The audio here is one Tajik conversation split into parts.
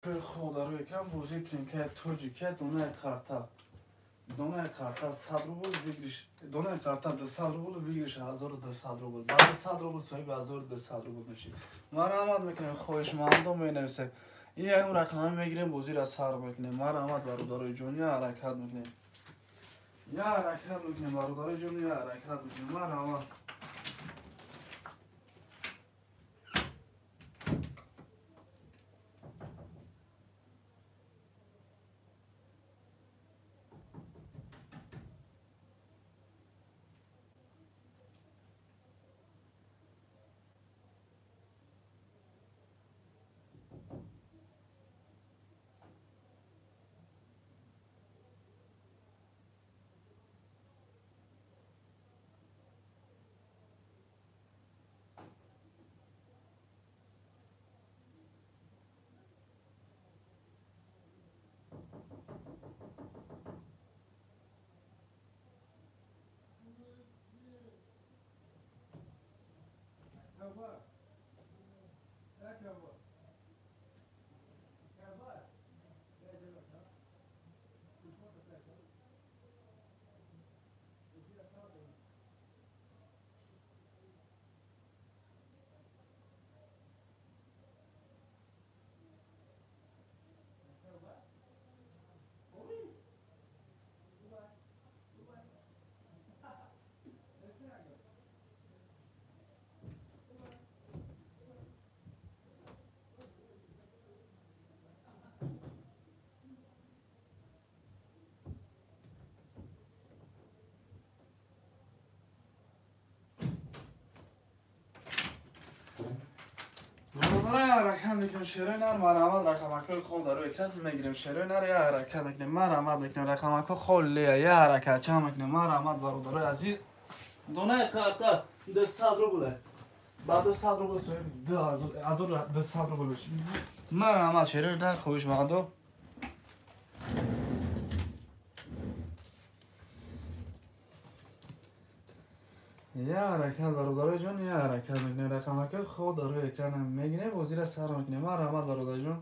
Ходаро экран бозии тринкаи тоҷика донаи қарта. Донаи қарта 100 рубл выигрыш, донаи қарта 200 рубл выигрыш 1200 рубл. Баъд 100 рубл соҳиби 1200 рубл мешид. Марҳамат мекунем, хоҳишмандо менависем. Ин ягон рақама мегирем, бозиро сар мекунем. Марҳамат бародарои ҷон, я ҳаракат мекунем. Я ҳаракат мекунем бародарои ҷон, я ҳаракат мекунем. Марҳамат. Бародарон ҳаракат мекунем, шерои нар марҳамат рақамакҳои хол дар рӯи экран мегирем. Шерои нар я ҳаракат мекунем, марҳамат мекунем, рақамакҳо холия я ҳаракат чанд мекунем, марҳамат бародарои азиз. Донаи қарта 200 рубл. Ба 200 рубл соҳиби 1200 рубл мешид. Марҳамат шерои нар хоҳишмандо. Я ҳаракат бародарои ҷон, я ҳаракат мекунем, рақамакҳои хол дар рӯи экран мегирем, бозиро сар мекунем. Марҳамат бародари ҷон.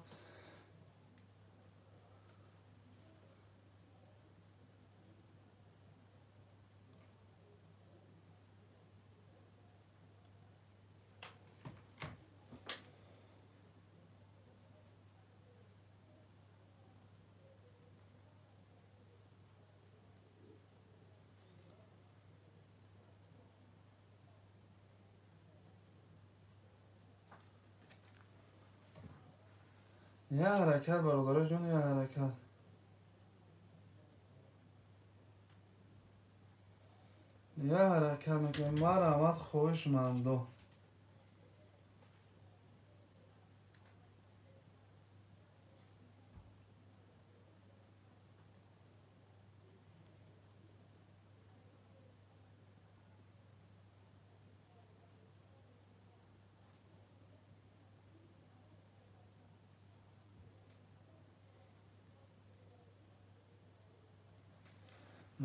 Я ҳаракат бародарои ҷон, я ҳаракат. Я ҳаракат мекунем, марҳамат хоҳишмандо.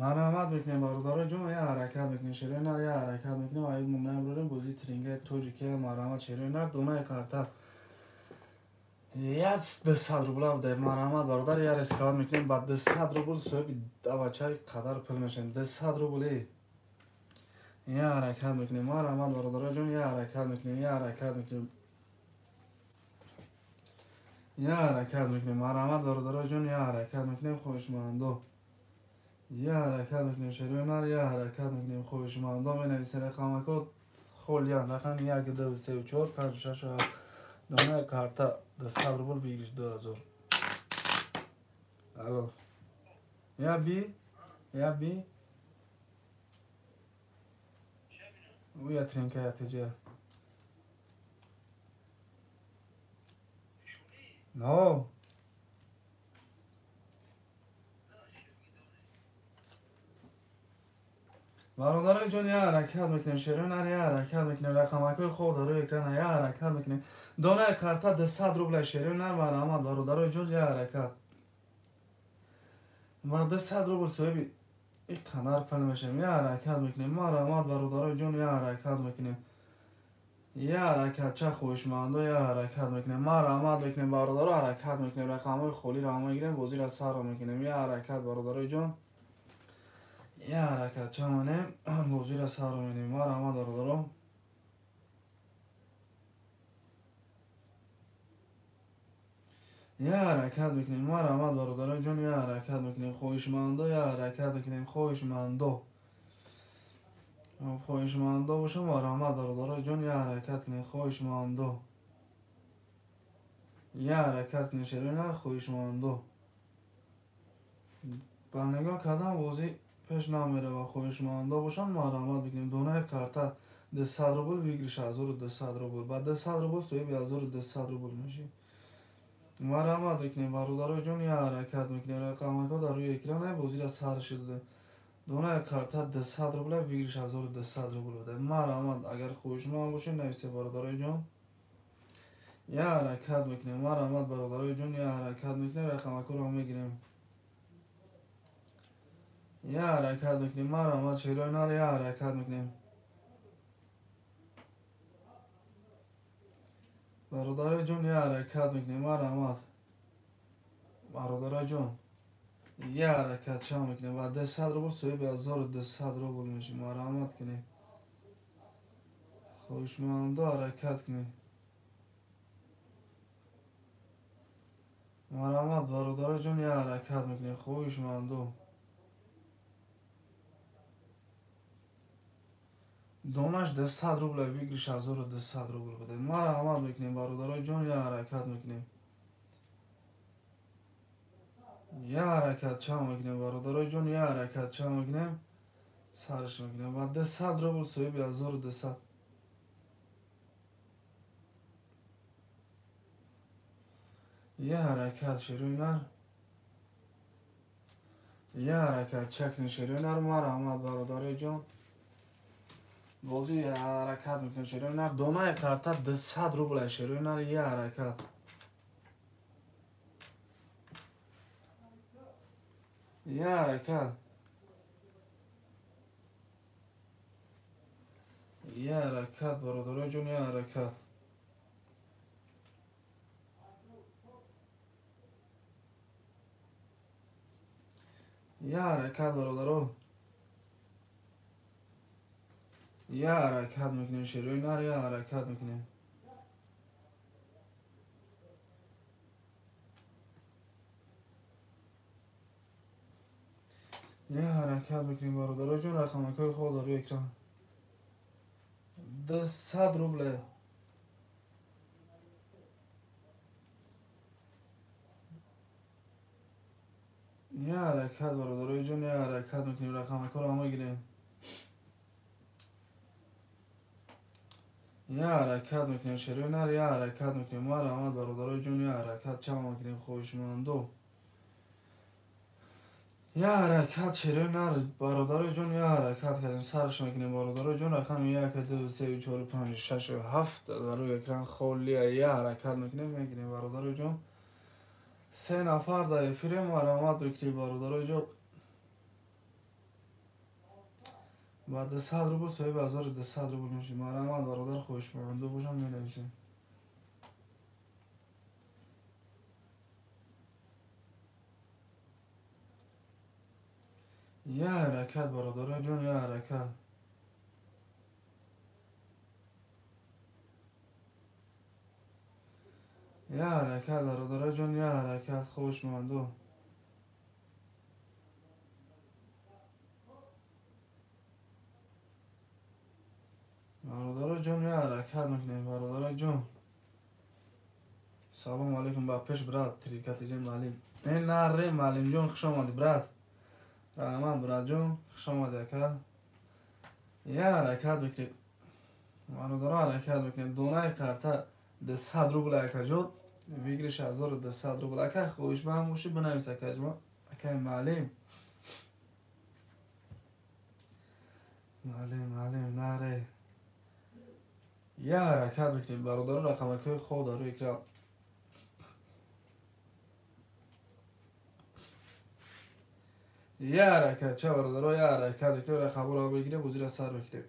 Марҳамат мекунем бародарои ҷон, я ҳаракат мекунем, шерои нар я ҳаракат мекунем, аюд мо намебарем, бозии трингаи тоҷика, марҳамат шерои нар донаи қарта 200 рубла буда. Марҳамат бародар, я рисковат мекунем, ба 200 рубл соҳиби давачаи қадар пул мешавем. 200 рубл я ҳаракат мекунем, марҳамат бародарои ҷон, я ҳаракат мекунем, я ҳаракат мекунем, я ҳаракат мекунем, марҳамат бародарои ҷон, я ҳаракат мекунем, хоҳишмандо. Я ҳаракат мекунем, шерои нар я ҳаракат мекунем, хоҳишмандо менависем рақамакҳо холиян, рақами 1, 2, 3, 4, 5, 6, 7. Донаи қарта 200 рубл выигрыш 2000. Алло. Я би? Я би? Я тринка, я теҷа. Но. Бародарои ҷон, я ҳаракат мекунем, шерои нар я ҳаракат мекунем, рақамакҳои хол дар рӯи экран я ҳаракат мекунем. Донаи қарта 200 рубла шерои нар, марҳамат бародарои ҷон, я ҳаракат. Ба 200 рубл соҳиби ин қадар пул мешавем. Я ҳаракат мекунем, марҳамат бародарои ҷон, я ҳаракат мекунем. Я ҳаракатча хоҳишмандо я ҳаракат мекунем. Марҳамат мекунем бародаро, ҳаракат мекунем. Рақамҳои холиро мегирем, бозиро сарро мекунем. Я ҳаракат бародарои ҷон. Я ҳаракатча манем, бозиро сарро менем. Марҳамат бародаро. Я ҳаракат мекунем. Марҳамат бародарои ҷон, я ҳаракат мекунем. Хоҳишмандо я ҳаракат мекунем. Хоҳишмандо. Хоҳишмандо бошам, марҳамат бародарои ҷон, я ҳаракат кунем. Хоҳишмандо. Я ҳаракат кунем шерои нар, хоҳишмандо. Ба нигоҳ кардан бозӣ пеш намерава. Хоҳишмандо бошам, марҳамат бикунем. Донаи карта 200 рубл, выигрыш 1200 рубл. Ба 200 рубл соҳиби 1200 рубл мешӣ. Марҳамат мекунем бародарои ҷон, я ҳаракат мекунем. Рақамҳо дар рӯи экран бозиро сар шуда. Донаи карта 200 рубл, выигрыш 1200 рубл буда. Марҳамат, агар хоҳишманд бошед, нависед бародарои ҷон. Я ҳаракат мекунем. Марҳамат бародарои ҷон, я ҳаракат мекунем. Рақамҳоро мегирем. Я ҳаракат мекунем. Марҳамат шерои нар, я ҳаракат мекунем. Бародарои ҷон, я ҳаракат мекунем. Марҳамат бародарои ҷон, я ҳаракат ча мекунем. Ва 200 рубл соҳиби 1200 рубл мешем. Марҳамат кунед. Хоҳишмандо ҳаракат кунед. Марҳамат бародарои ҷон, я ҳаракат мекунем. Хоҳишмандо. Донаш 200 рубл, выигрыш 1200 рубл буда. Марҳамат мекунем бародарои ҷон, я ҳаракат мекунем. Я ҳаракат ча мекунем бародарои ҷон, я ҳаракат ча мекунем. Сарш мекунем. Ба 200 рубл соҳиби 1200. Я ҳаракат шерои нар. Я ҳаракат ча кунем шерои нар. Марҳамат бародарои ҷон. Бозӣ ҳаракат мекунем шерои нар. Донаи карта 200 рубл шерои нар. Я ҳаракат. Я ҳаракат. Я ҳаракат бародарои ҷон, я ҳаракат. Я ҳаракат бародаро. Я ҳаракат мекунем шерои нар, я ҳаракат мекунем. Я ҳаракат мекунем бародарои ҷон. Рақамҳои хол дар рӯи экран. 200 рубл. Я ҳаракат бародарои ҷон, я ҳаракат мекунем. Рақамҳоро мегирем. Я ҳаракат мекунем шерои нар, я ҳаракат мекунем. Марҳамат бародарои ҷон, я ҳаракат ча мекунем. Хоҳишмандо. Я ҳаракат шерои нар бародарои ҷон, я ҳаракат кардем. Сарш мекунем бародарои ҷон. Рақами 1 2 3 4 5 6 7 дар рӯи экран холия. Я ҳаракат мекунем, мегирем бародарои ҷон. 3 нафар дар эфирем. Марҳамат мекунем бародарои ҷон. Ба 200 рубл соҳиби 1200 рубл мешем. Марҳамат бародар, хоҳишмандо бошам, менависем. Я ҳаракат бародарои ҷон, я ҳаракат. Я ҳаракат бародарои ҷон, я ҳаракат. Хоҳишмандо. Бародарои ҷон, я ҳаракат мекунем бародарои ҷон. Салом алейкум ба пеш брат, трикатиҷи маълим. Э наре маълимҷон, хуш омадӣ брат. Раҳмат братҷон, хуш омадӣ ака. Я ҳаракат мекунем бародаро, ҳаракат мекунем. Донаи карта 200 рубл акаҷон, выигрыш 1200 рубл. Ака хоҳишманд бошӣ бинавис акаҷон. Акаи маълим. Маълим, маълим, наре. Я ҳаракат мекунем бародаро. Рақамҳои хол дар рӯи экран. Я ҳаракат ча бародаро, я ҳаракат мекунем. Рақамҳоро бигирем, бозиро сар мекунем.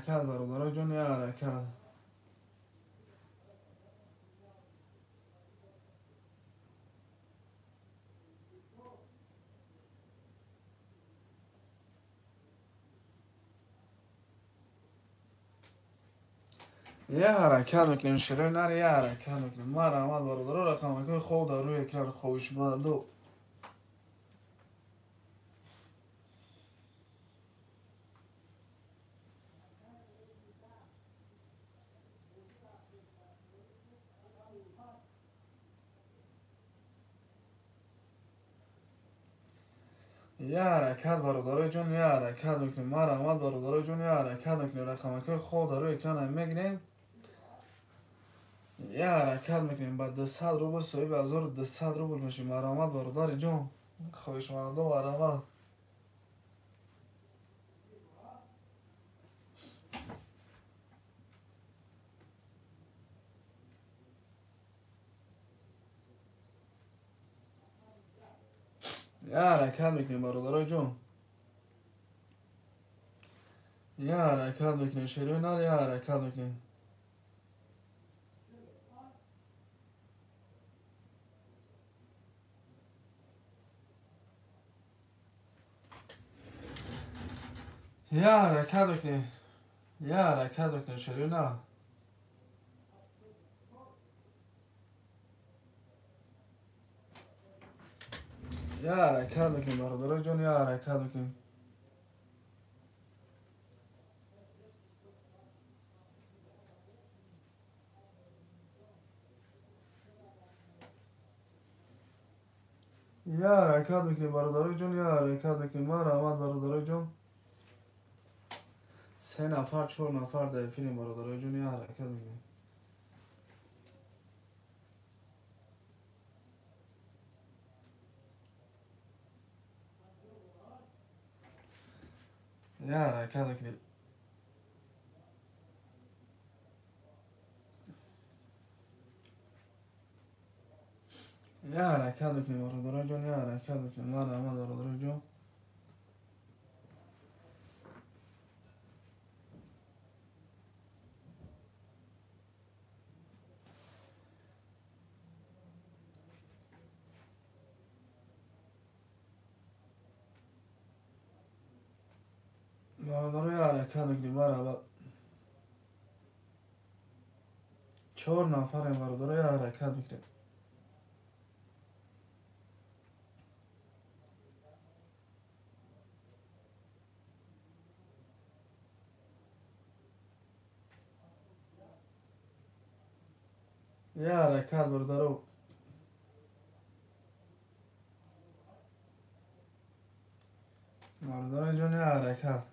ҳаракат бародарои ҷон, я ҳаракат. Я ҳаракат мекунем, широи нар, я ҳаракат мекунем. Марҳамат бародаро, рақамакҳои хоб дар рӯи экран, хоҳишманду. Я ҳаракат бародарои ҷон, я ҳаракат мекунем. Марҳамат бародарои ҷон, я ҳаракат мекунем. Рақамакҳои хоб дар рӯи экран мегирем. Я ҳаракат мекунем. Ба 200 рубл соҳиби 1200 рубл мешем. Марҳамат бародари ҷон, хоҳишмандо, марҳамат. Я ҳаракат мекунем бародарои ҷон. Я ҳаракат мекунем, шерои нар, я ҳаракат мекунем. Я ҳаракат мекунем. Я ҳаракат мекунем, шерои нар. Я ҳаракат мекунем бародарои ҷон, я ҳаракат мекунем. Я ҳаракат мекунем бародарои ҷон, я ҳаракат мекунем. Марҳамат бародарои ҷон. 3 нафар, 4 нафар дар эфирем бародарои ҷон, я ҳаракат мекунем. Я ҳаракат мекунем. Я ҳаракат мекунем бародарои ҷон, я ҳаракат мекунем. Марҳамат бародарои ҷон. Бародаро, я ҳаракат мекунем. Марҳамат. 4 нафарем бародаро, я ҳаракат мекунем. Я ҳаракат бародаро. Бародарои ҷон, я ҳаракат.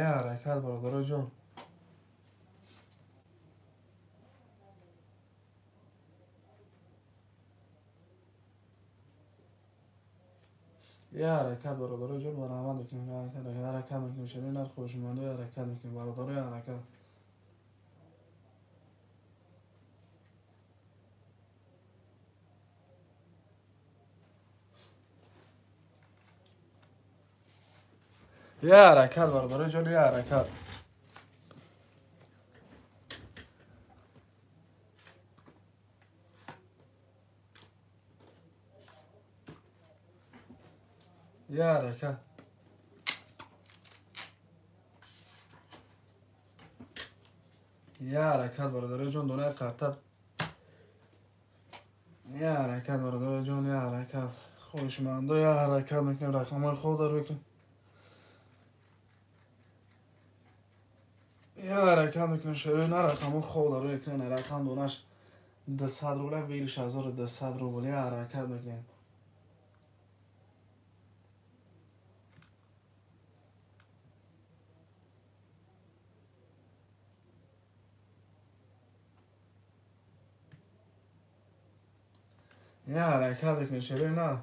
Я ҳаракат бародарои ҷон. Я ҳаракат бародарои ҷон, марҳамат мекунем. Ҳаракат мекунем, широи нар, хоҳишмандо, ҳаракат мекунем бародарои, ҳаракат. Я ҳаракат бародарои ҷон, я ҳаракат. Я ҳаракат. Я ҳаракат бародарои ҷон, донаи қартат. Я ҳаракат бародарои ҷон, я ҳаракат. Хоҳишмандо, я ҳаракат мекунем. Рақамҳои хоб дар рӯи Я ҳаракат мекунем, шерои на, рақамҳо хоб дар рӯи экран. Рақам донаш 200 рубл, вилш 1200 рубл. Я ҳаракат мекунем. Я ҳаракат мекунем, шерои на.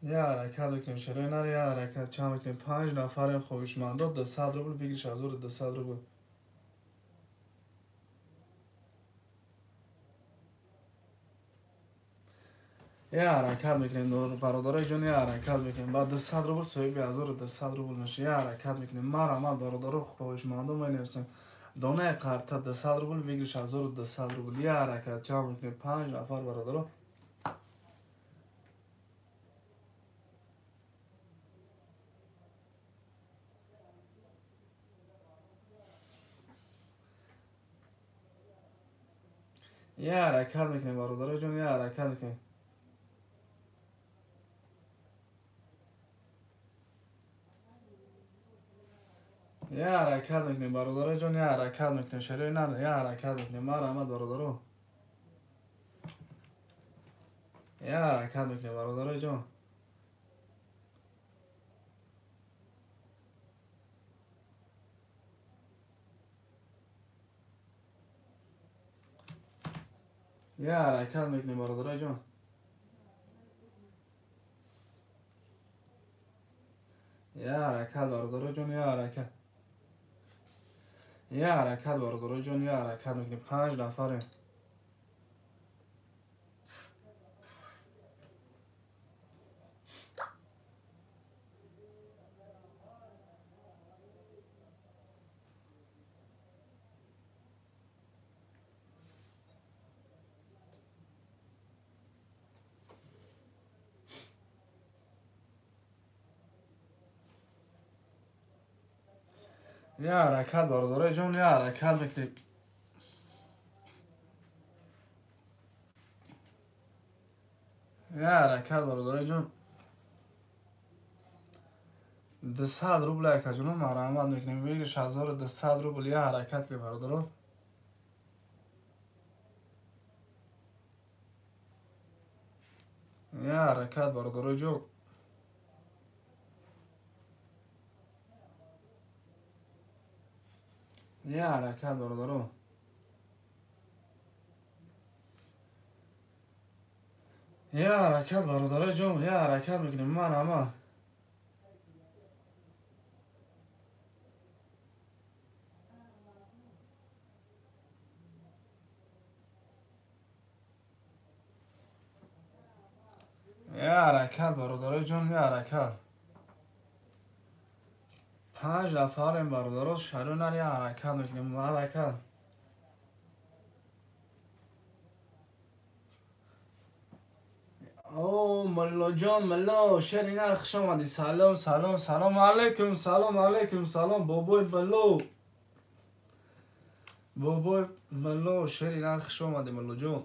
Я ҳаракат мекунем, шерои нар, я ҳаракат чанд мекунем? 5 нафарем хоҳишмандо, 200 рубл, выигрыш 1200 рубл. Я ҳаракат мекунем, бародарои ҷон, я ҳаракат мекунем. Ба 200 рубл соҳиби 1200 рубл меша. Я ҳаракат мекунем. Марҳамат, бародаро, хоҳишмандо, менависем. Донаи қарта 200 рубл, выигрыш 1200 рубл. Я ҳаракат чанд мекунем? 5 нафар бародаро. Я ҳаракат мекунем, бародарои ҷон, я ҳаракат мекунем. Я ҳаракат мекунем, бародарои ҷон, я ҳаракат мекунем. Шерои нар, я ҳаракат мекунем. Марҳамат, бародаро. Я ҳаракат мекунем, бародарои ҷон. Я ҳаракат мекунем, бародарои ҷон. Я ҳаракат, бародарои ҷон, я ҳаракат. Я ҳаракат, бародарои ҷон, я ҳаракат мекунем. 5 нафарем. Я ҳаракат, бародарои ҷон, я ҳаракат мекунем. Я ҳаракат, бародарои ҷон. 200 рубл якаҷоно марҳамат мекунем. Выигрыш 1200 рубл. Я ҳаракат кунем, бародаро. Я ҳаракат, бародарои ҷон. Я ҳаракат, бародаро. Я ҳаракат, бародарои ҷон, я ҳаракат мекунем. Марҳамат. Я ҳаракат, бародарои ҷон, я ҳаракат. 5 нафарем, бародаро, шарои нар, я ҳаракат мекунем. Ҳаракат. О, муллоҷон, мулло, шери нар, хуш омадӣ. Салом, салом, салом алейкум, салом алейкум, салом, бобои мулло. Бобои мулло, шери нар, хуш омадӣ, муллоҷон.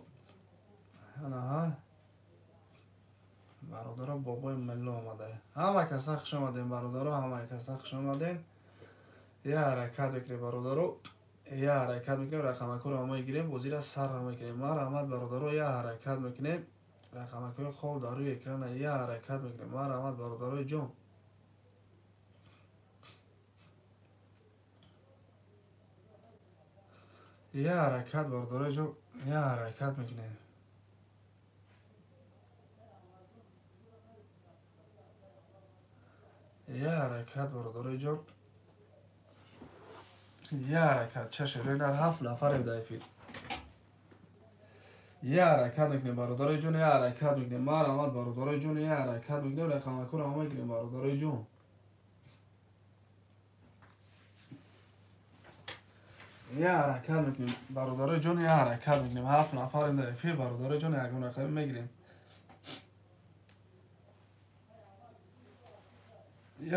Анаҳа. Бародаро, бобои мулло омада. Ҳама каса хуш омадем, бародаро, ҳама каса хуш омадем. Я ҳаракат мекунем, бародаро. Я ҳаракат мекунем, рақамакҳоро мо мегирем, бозиро сар мекунем. Марҳамат, бародаро, я ҳаракат мекунем. Рақамакҳои хоб дар рӯи экрана, я ҳаракат мекунем. Марҳамат, бародарои ҷон. Я ҳаракат, бародарои ҷон, я ҳаракат мекунем. Я ҳаракат, бародарои ҷон. Я ҳаракат, чашерои нар, 7 нафарем дар эфир. Я ҳаракат мекунем, бародарои ҷон, я ҳаракат мекунем. Марҳамат, бародарои ҷон, я ҳаракат мекунем. Рақамакҳоро мо мегирем, бародарои ҷон. Я ҳаракат мекунем, бародарои ҷон, я ҳаракат мекунем. 7 нафарем дар эфир, бародарои ҷон, ягон рақаме мегирем.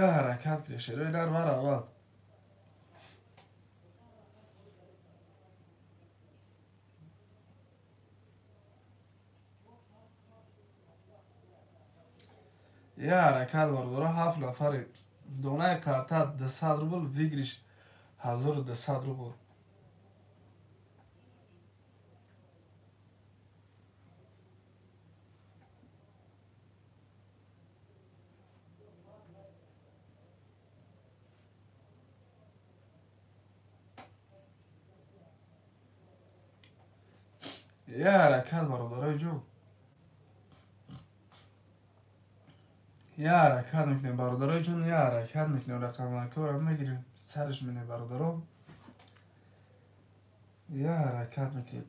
Я ҳаракат кунем, шерои нар, марҳамат. Я ҳаракат, бародаро, 7 нафаре. Донаи қарта 200 рубл, выигрыш 1200 рубл. Я ҳаракат, бародарои ҷон. Я ҳаракат мекунем бародарои ҷон, я ҳаракат мекунем, рақамакҳоро мегирем, сараш менем бародаро. Я ҳаракат мекунем.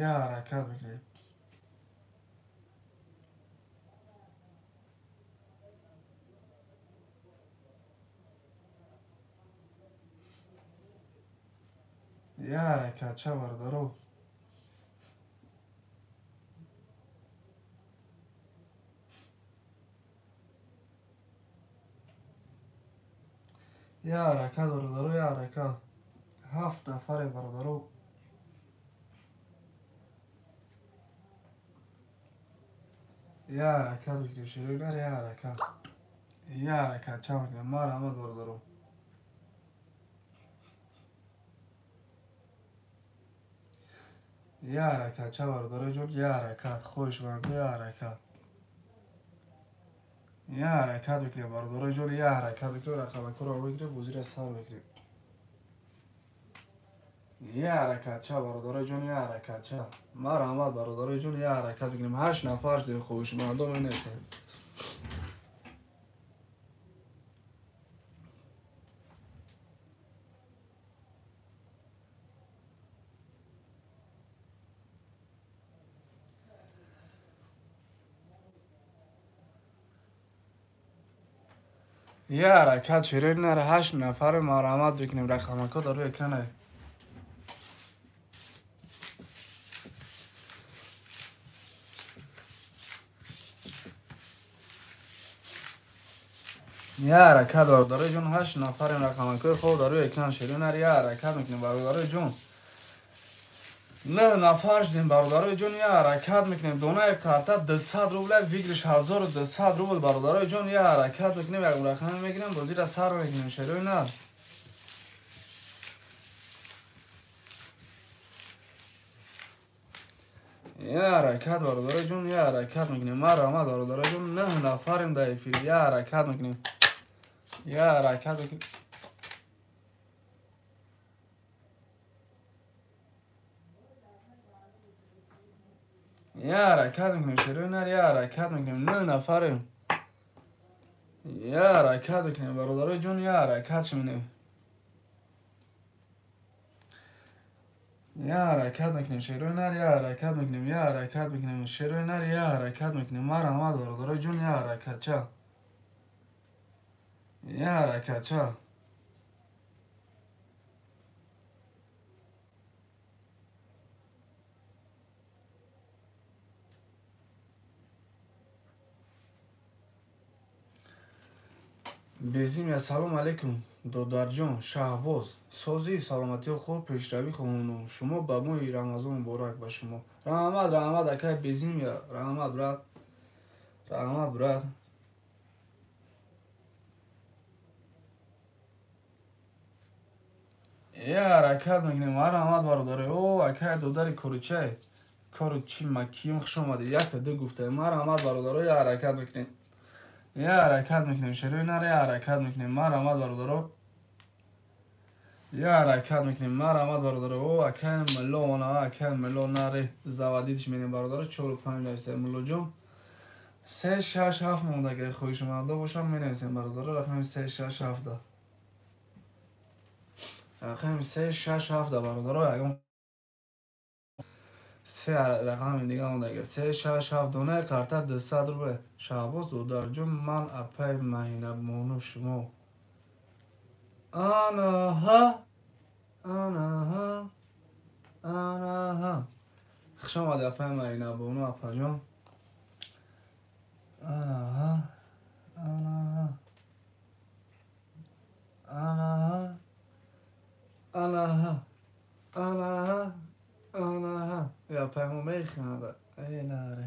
Я ҳаракат мекунем. Я ҳаракат ча бародаро. Я ҳаракат бародаро, я ҳаракат. 7 нафаре бародаро. Я ҳаракат мекунем, широи нар, я ҳаракат. Я ҳаракат ча мекунем, марҳамат бародаро. Я ҳаракат ча бародарои ҷон, я ҳаракат, хоҳишмандо, я ҳаракат. Я ҳаракат мекунем бародарои ҷон, я ҳаракат мекунем, рақамакҳоро мегирем, бозиро сар мекунем. Я ҳаракат ча бародарои ҷон, я ҳаракат ча. Марҳамат бародарои ҷон, я ҳаракат мекунем. 8 нафар шудем, хоҳишмандо менависем. Я ҳаракат широи нар, 8 нафаре марҳамат бикунем, рақамакҳо дар рӯи экране. Я ҳаракат бародарои ҷон, 8 нафарем, рақамакҳои хоб дар рӯи экран широи нар, я ҳаракат мекунем бародарои ҷон. 9 нафар шудем бародарои ҷон, я ҳаракат мекунем. Донаи қарта 200 рубл, выигрыш 1200 рубл бародарои ҷон, я ҳаракат мекунем, як рақам мегирем, бозиро сар мекунем широи нар. Я ҳаракат бародарои ҷон, я ҳаракат мекунем. Марҳамат бародарои ҷон, 9 нафарем дар эфир, я ҳаракат мекунем. Я ҳаракат мекунем. Я ҳаракат мекунем широи нар, я ҳаракат мекунем. 9 нафарем. Я ҳаракат мекунем бародарои ҷон, я ҳаракат мекунем. Я ҳаракат мекунем широи нар, я ҳаракат мекунем, я ҳаракат мекунем широи нар, я ҳаракат мекунем. Марҳамат бародарои ҷон, я ҳаракат ча. Я ҳаракат ча. Безимя, салом алейкум, додарҷон Шаҳбоз. Созӣ, саломатиё, хуб, пешравӣ хоҳонам. Шумо ба моҳи Рамазон муборак ба шумо. Раҳмат, раҳмат, акай Безимя, раҳмат, брат. Раҳмат, брат. Я ҳаракат мекунем, марҳамат бародаре. О, акай додари коричай. Коричи макиюм, хуш омадӣ. 1-2 гуфта. Марҳамат бародаро, я ҳаракат мекунем. Я ҳаракат мекунем, широи нар, я ҳаракат мекунем. Марҳамат бародаро. Я ҳаракат мекунем, марҳамат бародаро. О, акай милло, она, акай милло наре заводитш менем бародаро. 4-5 нависем миллоҷон. 3 6 7 монда, агар хоҳишмандо бошам менависем бародаро. Рақами 3 6 7. Рақами 3 6 7 бародаро, ягон 3 рақами дига монда. 3 6 7 донаи карта 200 рубл. Шаҳбоз додарҷон, ман апай Маҳинабону шумо. Анаҳа, анаҳа, анаҳа. Хуш омадӣ апай Маҳинабону, апаҷон. Анаҳа, анаҳа, анаҳа, анаҳа, анаҳа, анаҳа. Я паймо механда. Эй наре.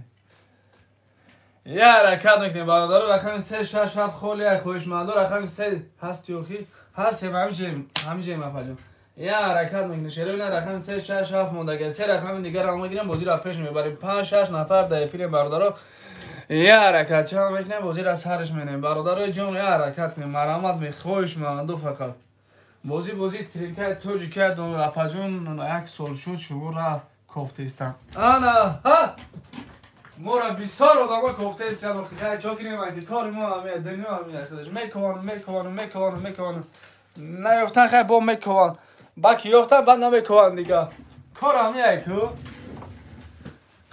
Я ҳаракат мекунем бародаро, рақами 3 6 7 холи як хоҳишмандо, рақами 3 ҳаст ёхи ҳастем, ҳамиҷаем апаҷон. Я ҳаракат мекунем шерои на, рақами 3 6 7 мондаги. 3 рақами дигарро мегирем, бозиро пеш мебарем. 5 6 нафар дар эфирем бародаро. Я ҳаракат ча мекунем, бозиро сараш менем бародарои ҷон, я ҳаракат кунем. Марҳамат мехоҳишмандо фақат. Бозӣ тринкаи тоҷикия апаҷон, як сол шуд шугура кофтаистам. Ана ҳа. Мора бисёр одамо кофтаистиян, хай чо кунем, ки кори мо ҳамия, дунё ҳамия худаш. Мековану, мековану, мековану, мековану. Наёфтан хай бо мекован. Баки ёфтан баъд намекован дига. Кор ҳамия ку.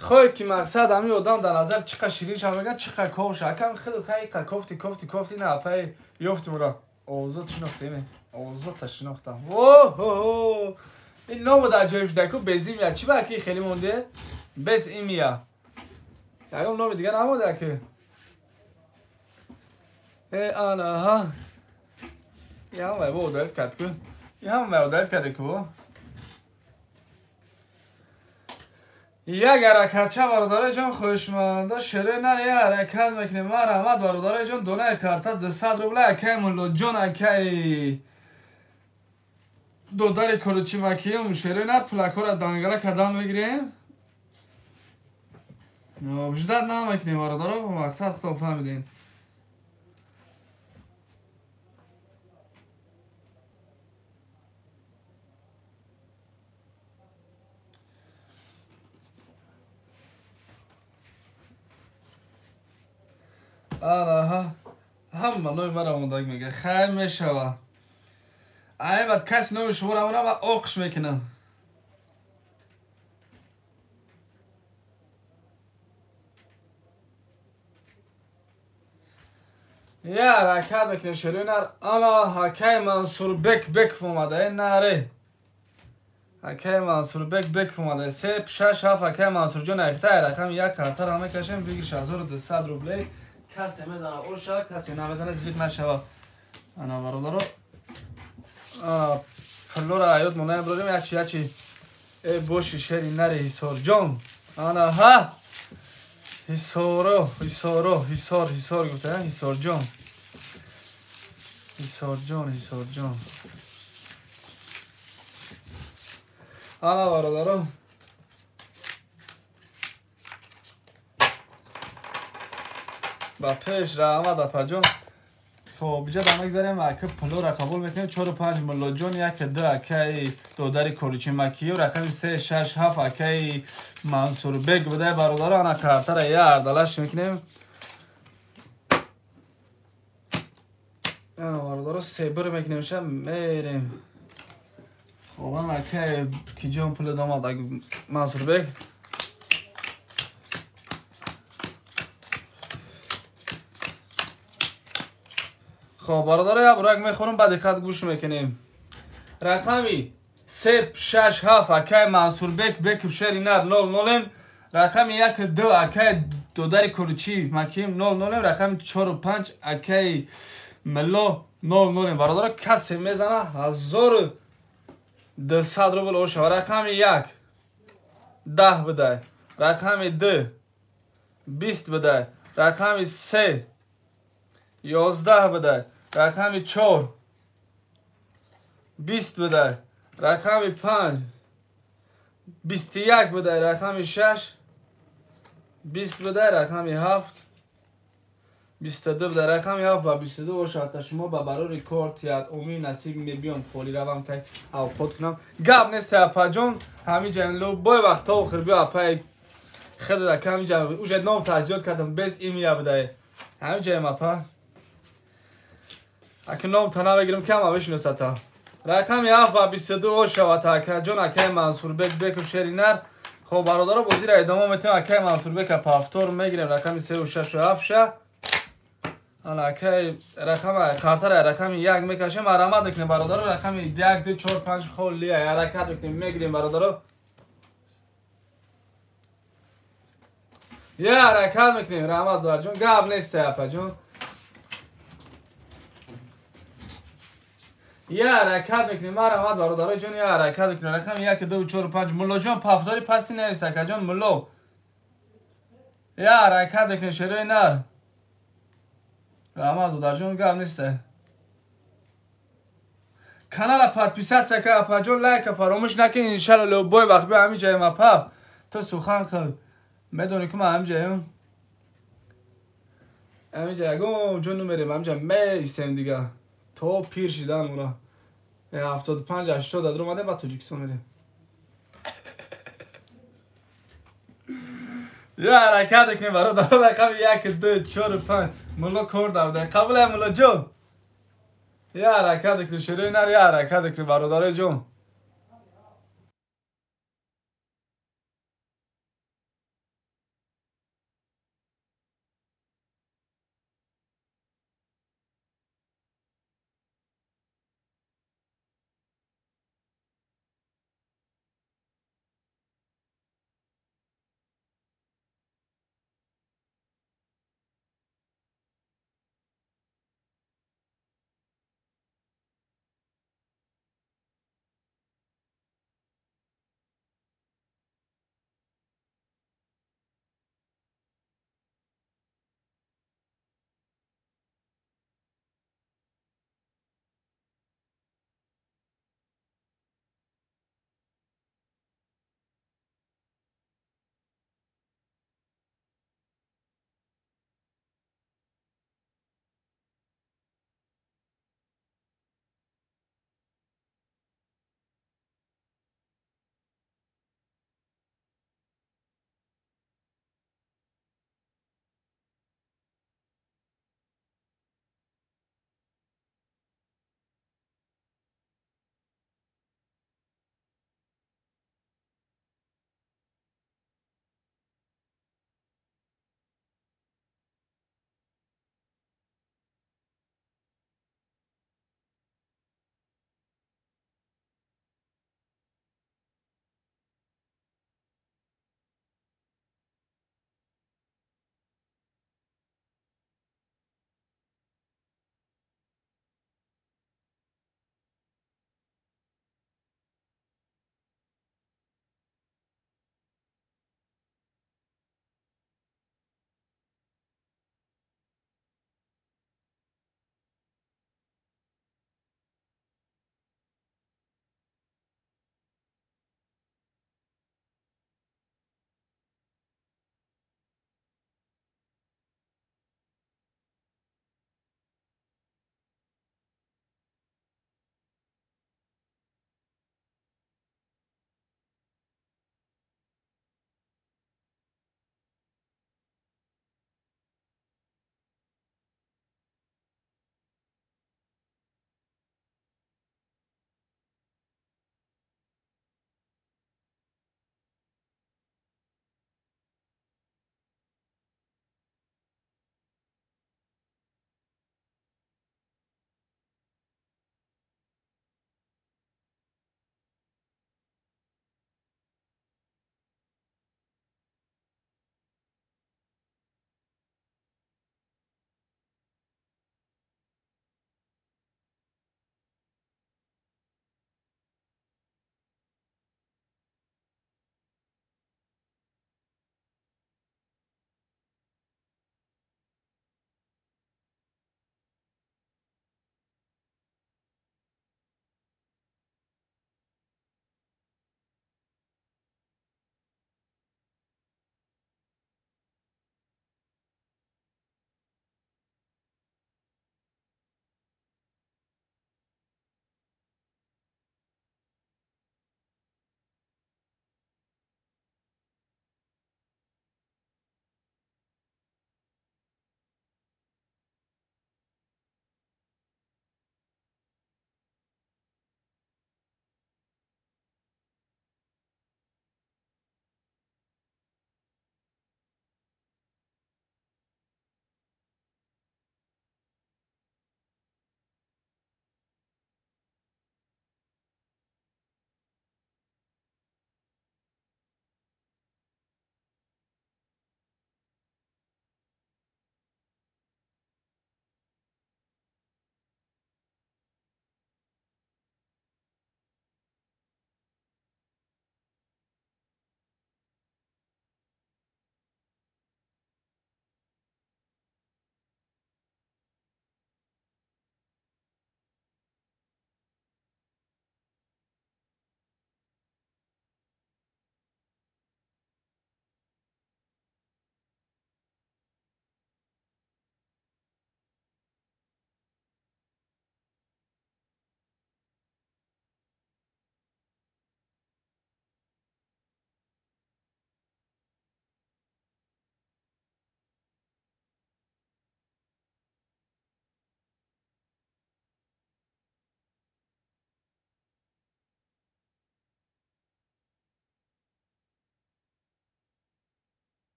Хоҳе ки мақсад ҳами одам дар назар чӣ қадр ширин шава, мегӯяд чӣ қадр ков ша. Акам худат хай иқа кофти, кофти, кофти, на апай ёфти мора. Овозот шинохтем, овозота шинохтам. О-хо-хо! Ин ному дар ҷои шуда ку безимя. Чӣ ба ки хеле монде? Без имя. Ягон номи дигар намонда ки. Э анаҳа. Ям вай бо удалит кард ку. Ям вай удалит кард ку. Як ҳаракатча бародарои ҷон хоҳишманда шерои нар як ҳаракат мекунем. Ман раҳмат бародарои ҷон, донаи карта 200 рубла акай Муллоҷон, акай додари Корочимакиюм шерои нар пулакора дангала кардан мегирем. Ждат намекунем бародаро, мақсад худтон фаҳмидем. Анаҳа, ҳама номи маро мондаг мега. Хайр мешава. Ай баъд каси номи шуморо амона ман оқш мекунам. Я ҳаракат мекунем шерои нар. Ана ҳакай Мансурбек Беков омада. Э наре. Ҳакай Мансурбек Беков омада. 3 6 7 ҳакай Мансурҷон айхта рақами як картаро мекашем, бигирш 1200 рублей. Касе мезана оша, касе намезана зиқ нашава. Ана бародаро, пуллора ҳаёт мондаем бродем, ячи ячи. Э боши шери нари Ҳисорҷон. Ана ҳа. Ҳисоро, Ҳисоро, Ҳисор, Ҳисор гуфта, Ҳисорҷон. Ҳисорҷон, Ҳисорҷон. Ана бародаро. Ба пеш раҳмат апаҷон. Хоб, иҷа дар мегзарем, ака пулора қабул мекунем. 4 5 Муллоҷон, 1 2 акаи додари Коричимакиё, рақами 3 6 7 акаи Мансурбек будай бародаро. Ана картара я ардалаш мекунем. Ана бародаро себир мекунем, ша мерем. Хоб, ана акаи киҷон пул домад Мансурбек. Хоб бародаро, як бурак мехӯрам, ба диққат гӯш мекунем. Рақами 3 6 7 акай Мансурбек Беков шери нар 0 0, рақами 1 2 акай додари Коричи Маким 0 0, рақами 4 5 акай Милло 0 0. Бародаро, касе мезана 1200 рубл оша. Рақами 1 10 бидай, рақами 2 20 бидай, рақами 3 11 бидай, рақами 4 20 бидай, рақами 5 21 бидай, рақами 6 20 бидай, рақами 7 22 бидай, рақами 7 ва 22 бошад. Та шумо ба барори кортият умин насиб мебиём, холӣ равам кай авқот кунам. Гап нест апаҷон, ҳамин ҷа любой вақт то охир биё апай худат ака, ҳамин ҷа уже ном тазиёд кардам, без имя бидай. Ҳамин ҷаем апа. Аки ном тана бигирам ки ҳама бишиносата. Рақами 7 ва 22 ошавад акаҷон, акаи Мансурбек Беков шери нар. Хоб бародаро, бозиро идома метем. Акаи Мансурбека пафтор мегирем, рақами 3 ва 6 ва 7 ша. Ана акаи рақами картара рақами 1 мекашем, марамат мекунем бародаро. Рақами 1 2 4 5 холия ҳаракат мекунем, мегирем бародаро. Я ҳаракат мекунем, раҳмат додарҷон, гап нест апаҷон. Я ҳаракат мекунем, ман раҳмат бародарои ҷон, я ҳаракат мекунем. Рақами 1 2 4 5 Муллоҷон пафтори пасти навис акаҷон Мулло. Я ҳаракат мекунем шерои нар. Раҳмат додарҷон, гап нест. Канала подписаться ка апаҷон, лайка фаромӯш накун. Иншалло любой вақт биё ҳамин ҷаем апа. То сухан қил. Медонӣ ки ман ҳамин ҷаем. Ҳамин ҷа ягон ҷо намерем, ҳамин ҷа меистем дига. То пир шидан ура. 75 80 дар омадем, ба Тоҷикистон мерем. Я ҳаракат кунем бародаро, рақами 1, 2, 4, 5. Мулло кор давда. Қабул ай мулло ҷон. Я ҳаракат кунем широи нар, я ҳаракат кунем бародарои ҷон.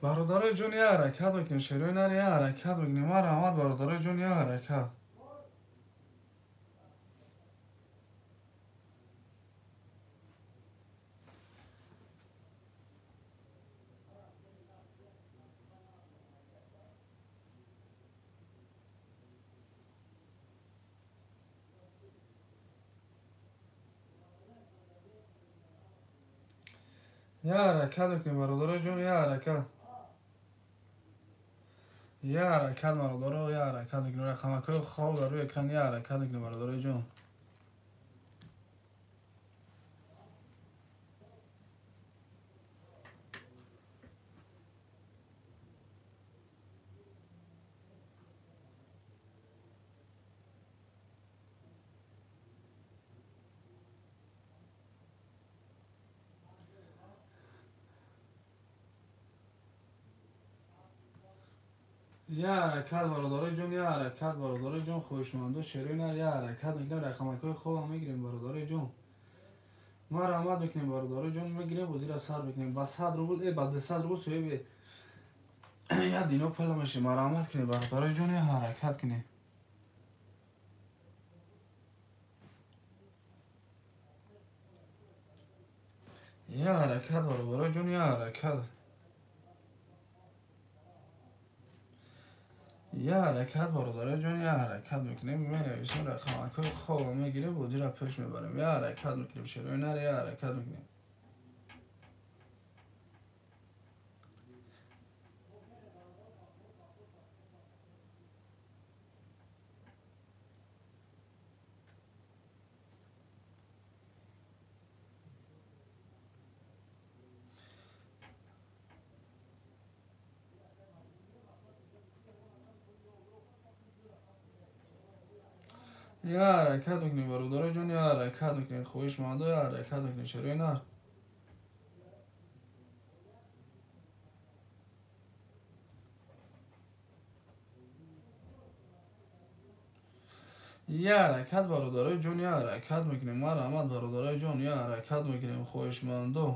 Бародарои ҷон, я ҳаракат мекунем, шерои нар, я ҳаракат мекунем. Марҳамат, бародарои ҷон, я ҳаракат. Я ҳаракат мекунем, бародарои ҷон, я ҳаракат. Я ҳаракат, бародаро, я ҳаракат мекунем. Рақамакҳои хоб дар рӯи экран, я ҳаракат мекунем, бародарои ҷон. Я ҳаракат, бародарои ҷон, я ҳаракат, бародарои ҷон, хоҳишмандо, шерои нар, я ҳаракат мекунем, рақамакҳои хобам мегирем, бародарои ҷон. Марҳамат мекунем, бародарои ҷон, мегирем, бозиро сар мекунем. Ба 100 рубл, ба 200 рубл соҳиби я дино пул мешем. Марҳамат кунем, бародарои ҷон, я ҳаракат кунем. Я ҳаракат, бародарои ҷон, я ҳаракат. Я ҳаракат, бародарои ҷон, я ҳаракат мекунем, менависем рақамакҳои хобро мегирем, бозиро пеш мебарем. Я ҳаракат мекунем, шерои нар, я ҳаракат мекунем. Я ҳаракат мекунем, бародарои ҷон, я ҳаракат мекунем, хоҳишмандо, я ҳаракат мекунем, шерои нар. Я ҳаракат, бародарои ҷон, я ҳаракат мекунем. Марҳамат, бародарои ҷон, я ҳаракат мекунем, хоҳишмандо.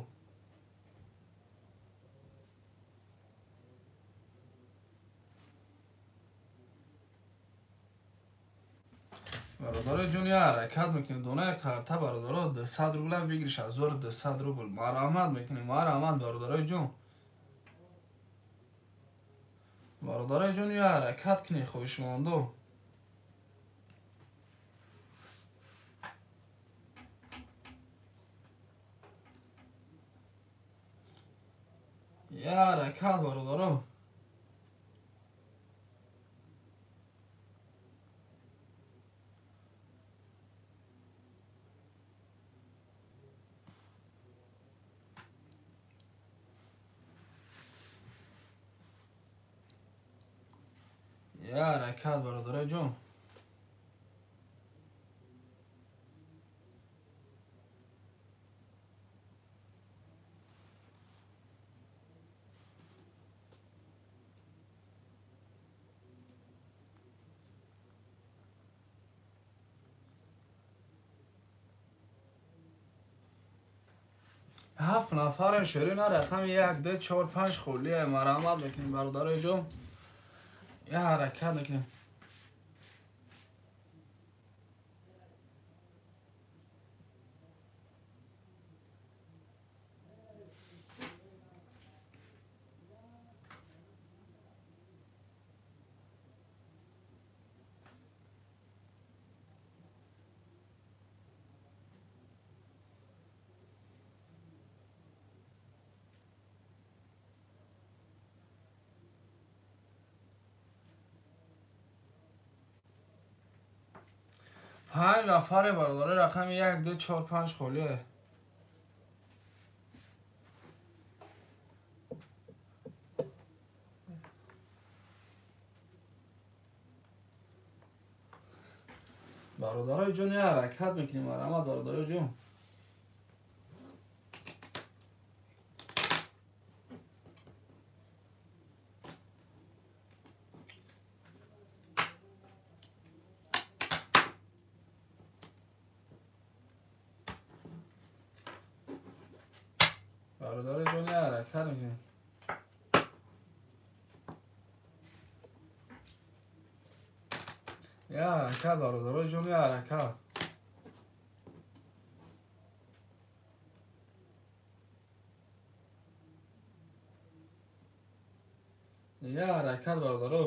Бародарои ҷон, я ҳаракат мекунем. Донаи қарта, бародаро, 200 рубл выигрыш 1200 рубл. Марҳамат мекунем, марҳамат, бародарои ҷон. Бародарои ҷон, я ҳаракат кунед, хоҳишмандо. Я ҳаракат, бародаро. Я ҳаракат, бародарои ҷон. Ҳафт нафарем, шерои нар, рақами 1, 2, 4, 5 холия. Марҳамат мекунем, бародарои ҷон. Я ҳаракат мекунем. Панҷ нафаре, бародари, рақами 1, 2, 4, 5 холие. Бародарои ҷон, я ҳаракат мекунем. Марҳамат, бародарои ҷон. Бародарои ҷон, я ҳаракат мекунем. Я ҳаракат бародарои ҷон, я ҳаракат. Я ҳаракат бародаро.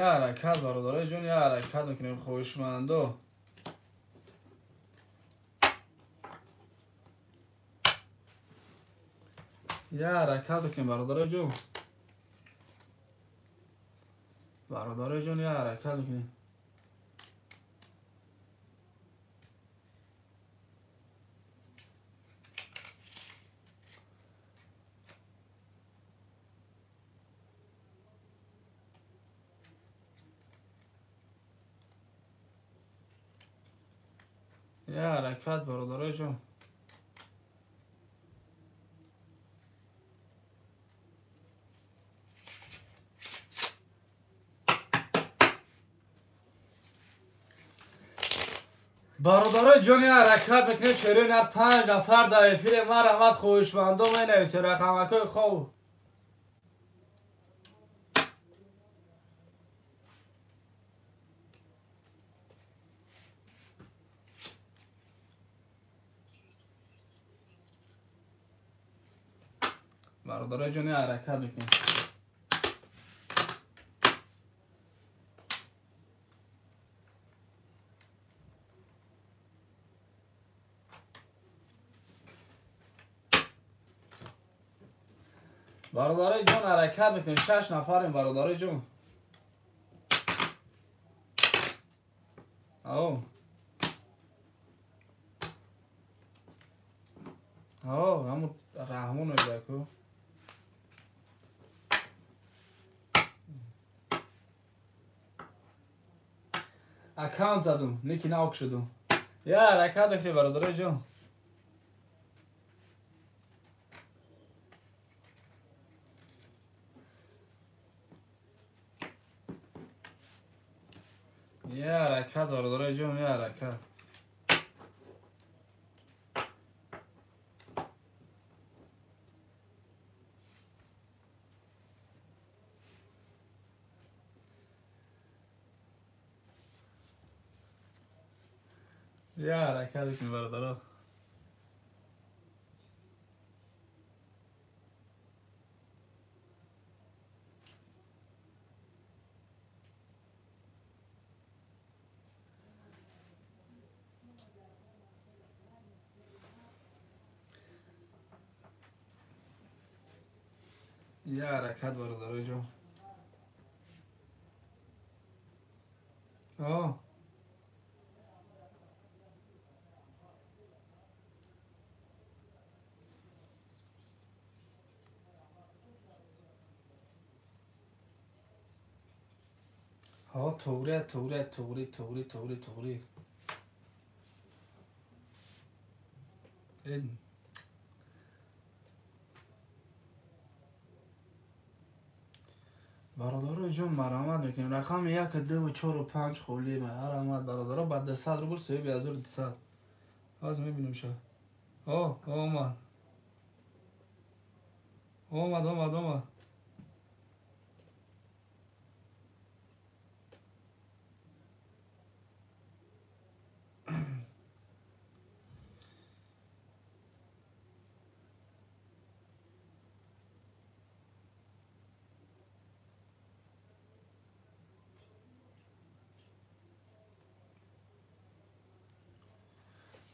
Я ҳаракат бародарои ҷон, я ҳаракат мекунем хоҳишмандо. Я ҳаракат мекунем бародарои ҷон. Бародарои ҷон, я ҳаракат мекунем. Я ҳаракат бародарои ҷон. Бародарои ҷон, я ҳаракат мекунем. Шерои нар 5 нафар дар эфири ма раҳмат хоҳишмандо менависем рақамакҳои хоб. Бародарои ҷон, я ҳаракат мекунем. Бародарои ҷон, ҳаракат мекунем. 6 нафарем бародарои ҷон. Ау. Ау, ҳамун Раҳмон мегӯяд-ку. Аккаунт задум, лекин ок шудум. Я ҳаракат мекунем бародарои ҷон. Я ҳаракат бародарои ҷон, я ҳаракат. Я ҳаракат мекунем бародаро. Я ҳаракат бародарои ҷон. О. Ҳо, туғри, туғри, туғри, туғри, туғри, туғри. Ин. Бародарои ҷон, марҳамат мекунем. Рақами 1, 2, 4, 5 холӣ. Марҳамат бародаро, ба 200 рубл соҳиби 1200. Ҳозир мебинем ша. О, омад. Омад, омад, омад.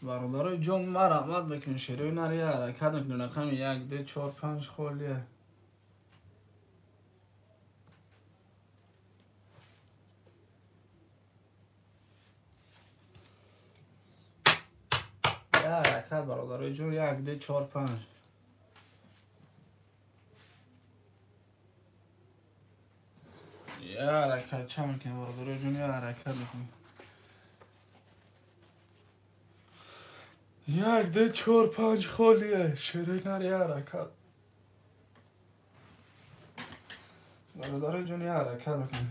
Бародарои ҷон, марҳамат мекунем. Шерои нар я ҳаракат мекунем. Рақами 1, 2, 4, 5 холия. Я ҳаракат бародарои ҷон, 1, 2, 4, 5. Я ҳаракат ча мекунем бародарои ҷон, я ҳаракат мекунем. 1, 2, 4, 5 холие. Шерои нар я ҳаракат. Бародарои ҷон, я ҳаракат мекунем.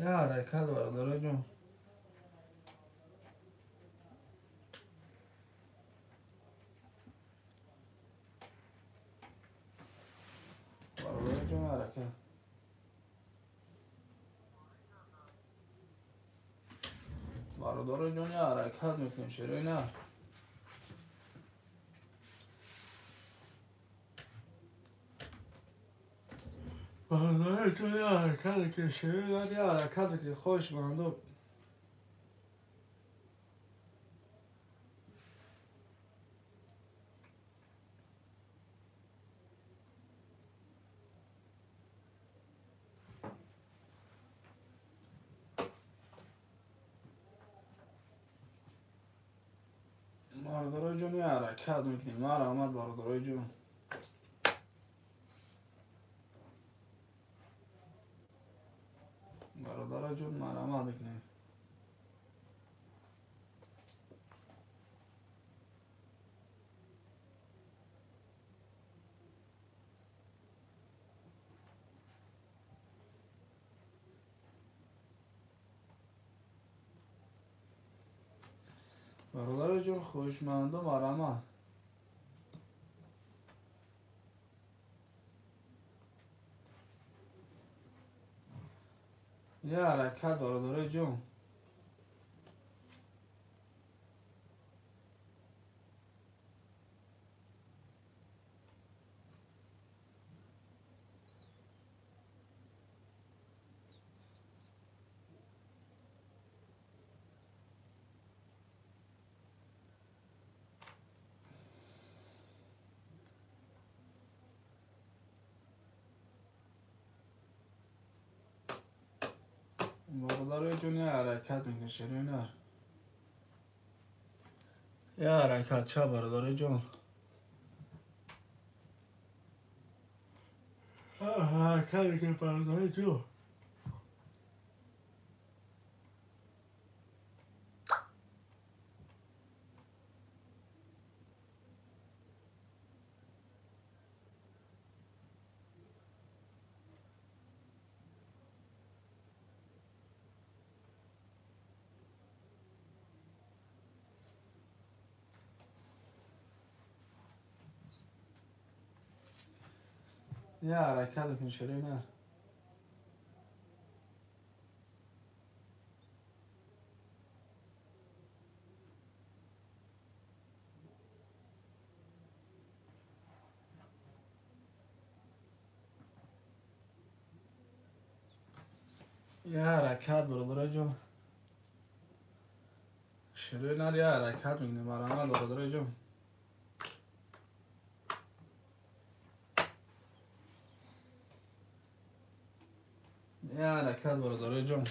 Я ҳаракат бародарои ҷон. Бародарои ҷон ҳаракат. Бародарои ҷон я ҳаракат мекунем шерои нар. Бародарои ҷон я ҳаракат мекунем шерои нар я ҳаракат мекунем хоҳишмандо. Бародарои ҷон я ҳаракат мекунем. Марҳамат бародарои ҷон. Бародарои ҷон марҳамат мекунем. Бародарои ҷон хоҳишмандо марҳамат. Я ҳаракат бародарои ҷон. Бародарои ҷон я ҳаракат мекунем шерои нар. Я ҳаракат ча бародарои ҷон. Ҳаракат мекунем бародарои ҷон. Я ҳаракат мекунем шерои нар. Я ҳаракат бародарои ҷон. Шерои нар я ҳаракат мекунем. Марҳамат бародарои ҷон. Я ҳаракат бародарои ҷон.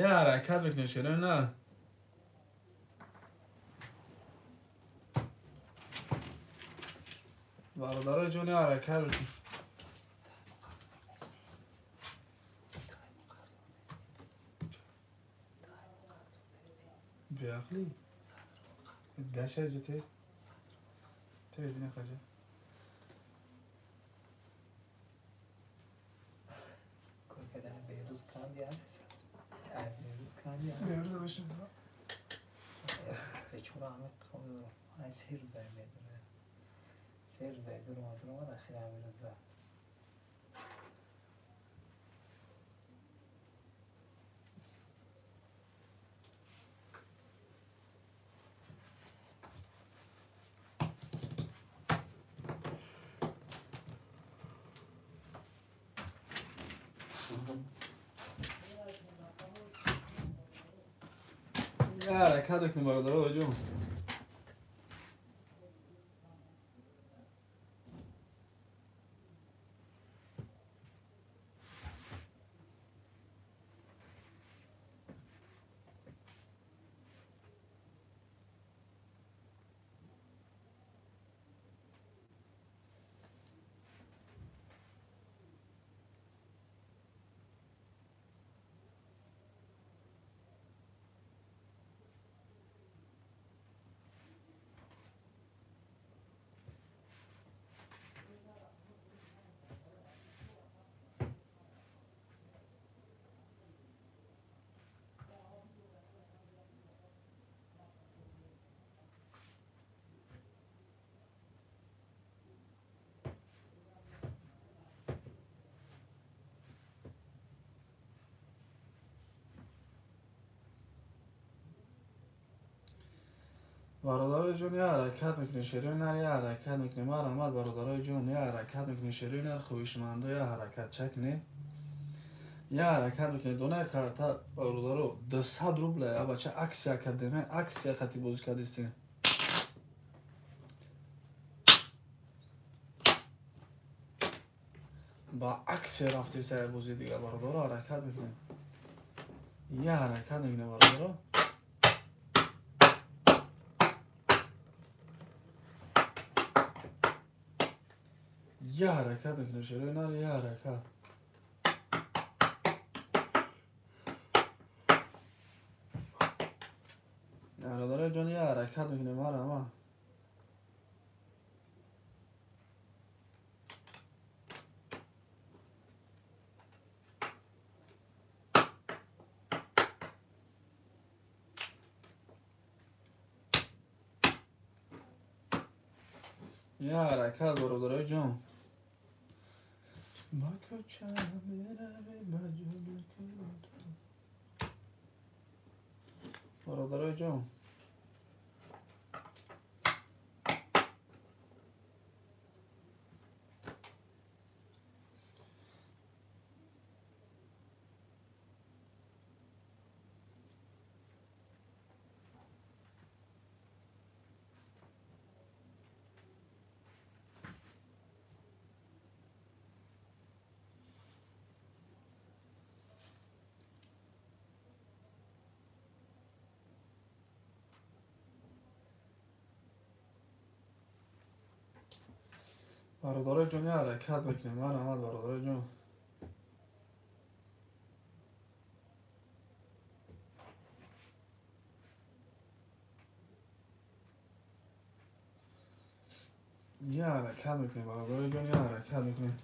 Я ҳаракат мекунем шерои нар. Бародарои ҷон я ҳаракат мекунем. بیعقلی داشت تیز تیز نخواهد. بیروز کاندی هست. بیروز کاندی هست. بیروز باشیم. چون همه قوم از سه روزای میدونه. سه روزای درو درو داخل همین روزا. Я ҳаракат мекунем бародарои ҷон. Бародарои ҷон, я ҳаракат мекунем, шерои нар, я ҳаракат мекунем. Марҳамат, бародарои ҷон, я ҳаракат мекунем, шерои нар, хоҳишмандо, я ҳаракат чакне. Я ҳаракат мекунем. Донаи қарта бародаро 200 рубла, я бача аксия кардем, аксия хати бозӣ кардистем. Ба аксия рафтеса я бозӣ дига бародаро, ҳаракат мекунем. Я ҳаракат мекунем бародаро. Я ҳаракат мекунем, шерои нар, я ҳаракат. Бародарои ҷон, я ҳаракат мекунем, марҳамат. Я ҳаракат, бародарои ҷон. Ба кӯча меравӣ, ба ҷода. Бародарои ҷон. Бародарои ҷон, я ҳаракат мекунем. Марҳамат, бародарои ҷон. Я ҳаракат мекунем, бародарои ҷон, я ҳаракат мекунем.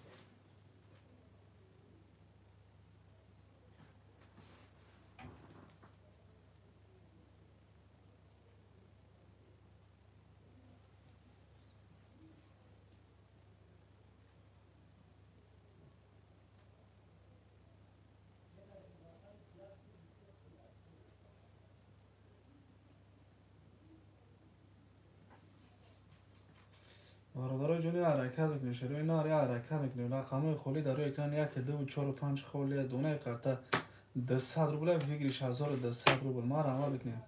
Бародарои ҷон, я ҳаракат мекунем, шерои нар, я ҳаракат мекунем. Рақамҳои холӣ дар рӯи экран 1, 2, 4, 5 холия. Донаи қарта 200 рубла, выигрыш 1200 рубл. Марҳамат мекунем.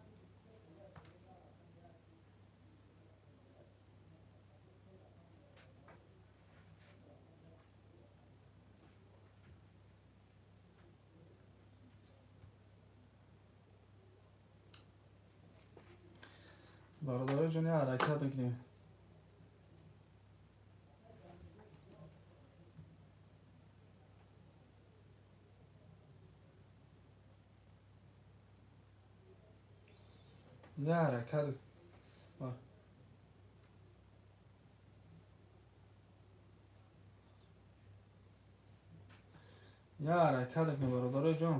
Бародарои ҷон, я ҳаракат мекунем. Я ҳаракат. Я ҳаракат мекунем, бародарои ҷон.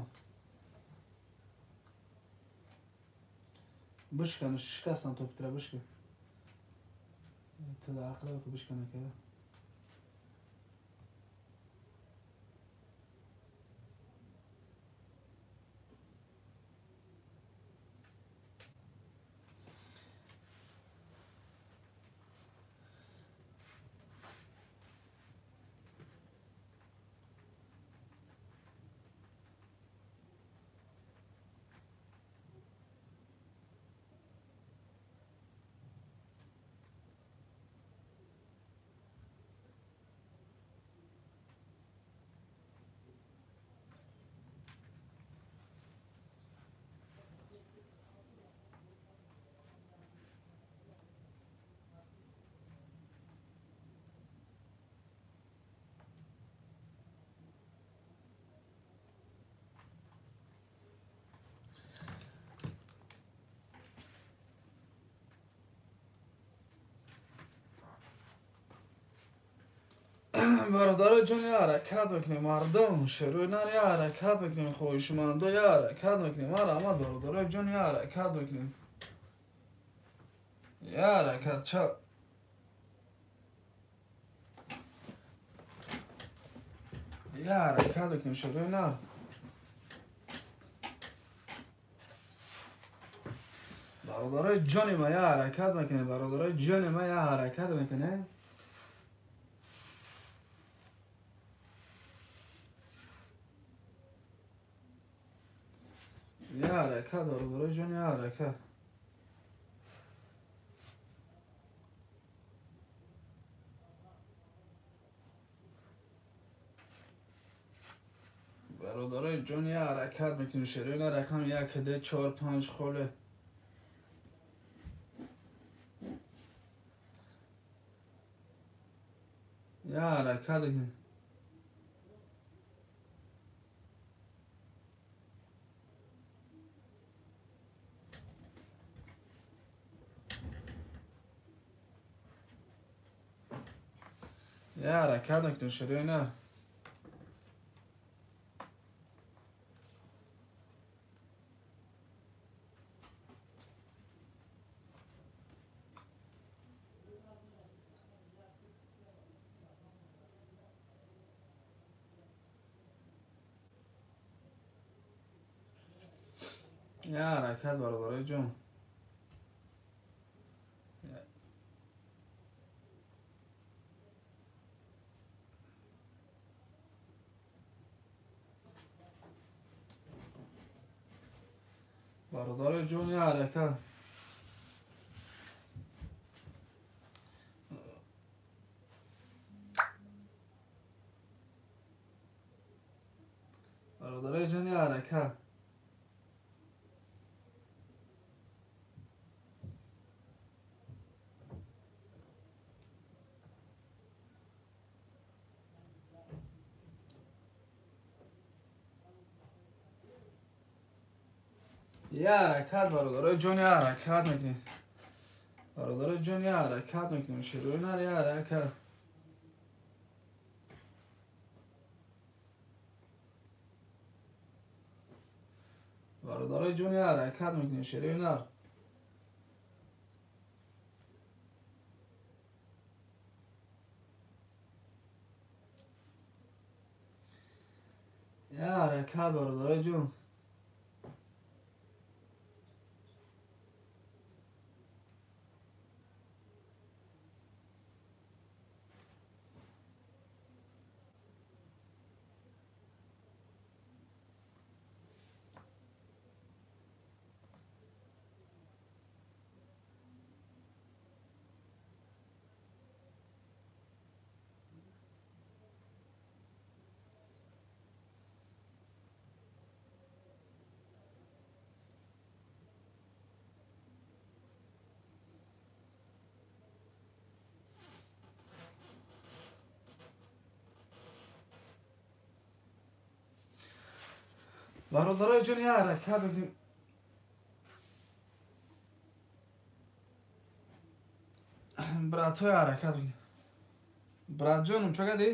Бишкан, шикастан топитра, бишкан. Тада ақла бишкан ака. Бародарои ҷон, я ҳаракат мекунем, мардум, шерои нар, я ҳаракат мекунем, хоҳишмандо, я ҳаракат мекунем. Марҳамат, бародарои ҷон, я ҳаракат мекунем. Я ҳаракат ча. Я ҳаракат мекунем, шерои нар. Бародарои ҷони ма я ҳаракат мекунем, бародарои ҷони ма я ҳаракат мекунем. Я ҳаракат, бародарои ҷон, я ҳаракат. Бародарои ҷон, я ҳаракат мекунем. Шероина рақам 1 2 4 5 холе. Я ҳаракат мекунем. Я ҳаракат мекунем, шероина. Я ҳаракат, бародарои ҷон. Бародарои ҷон, я ҳаракат. Бародарои ҷон, я ҳаракат. Я ҳаракат, бародарои ҷон, я ҳаракат мекунем. Бародарои ҷон, я ҳаракат мекунем. Шерои нар, я ҳаракат. Бародарои ҷон, я ҳаракат мекунем. Шерои нар. Я ҳаракат, бародарои ҷон. Бародарои ҷон, я ҳаракат мекунем. Братҳои ҳаракат мекунем. Братҷонум, чо кардӣ?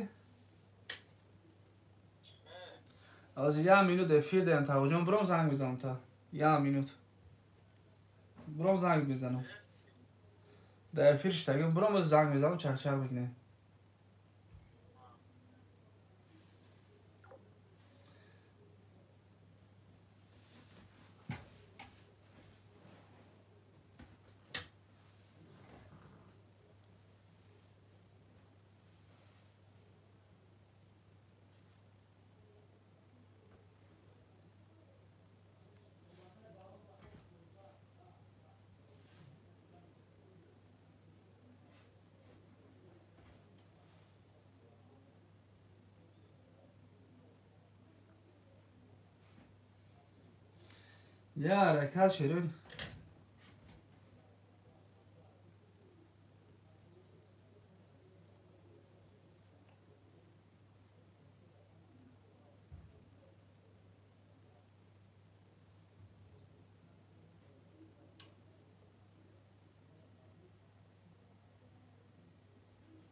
Ҳозир як минут эфир даем, Тавоҷон, биром занг мезанам та. Як минут. Биром занг мезанам. Дар эфир шитагим, биром занг мезанам, чақчақ мекунем. Я ҳаракат, шерои.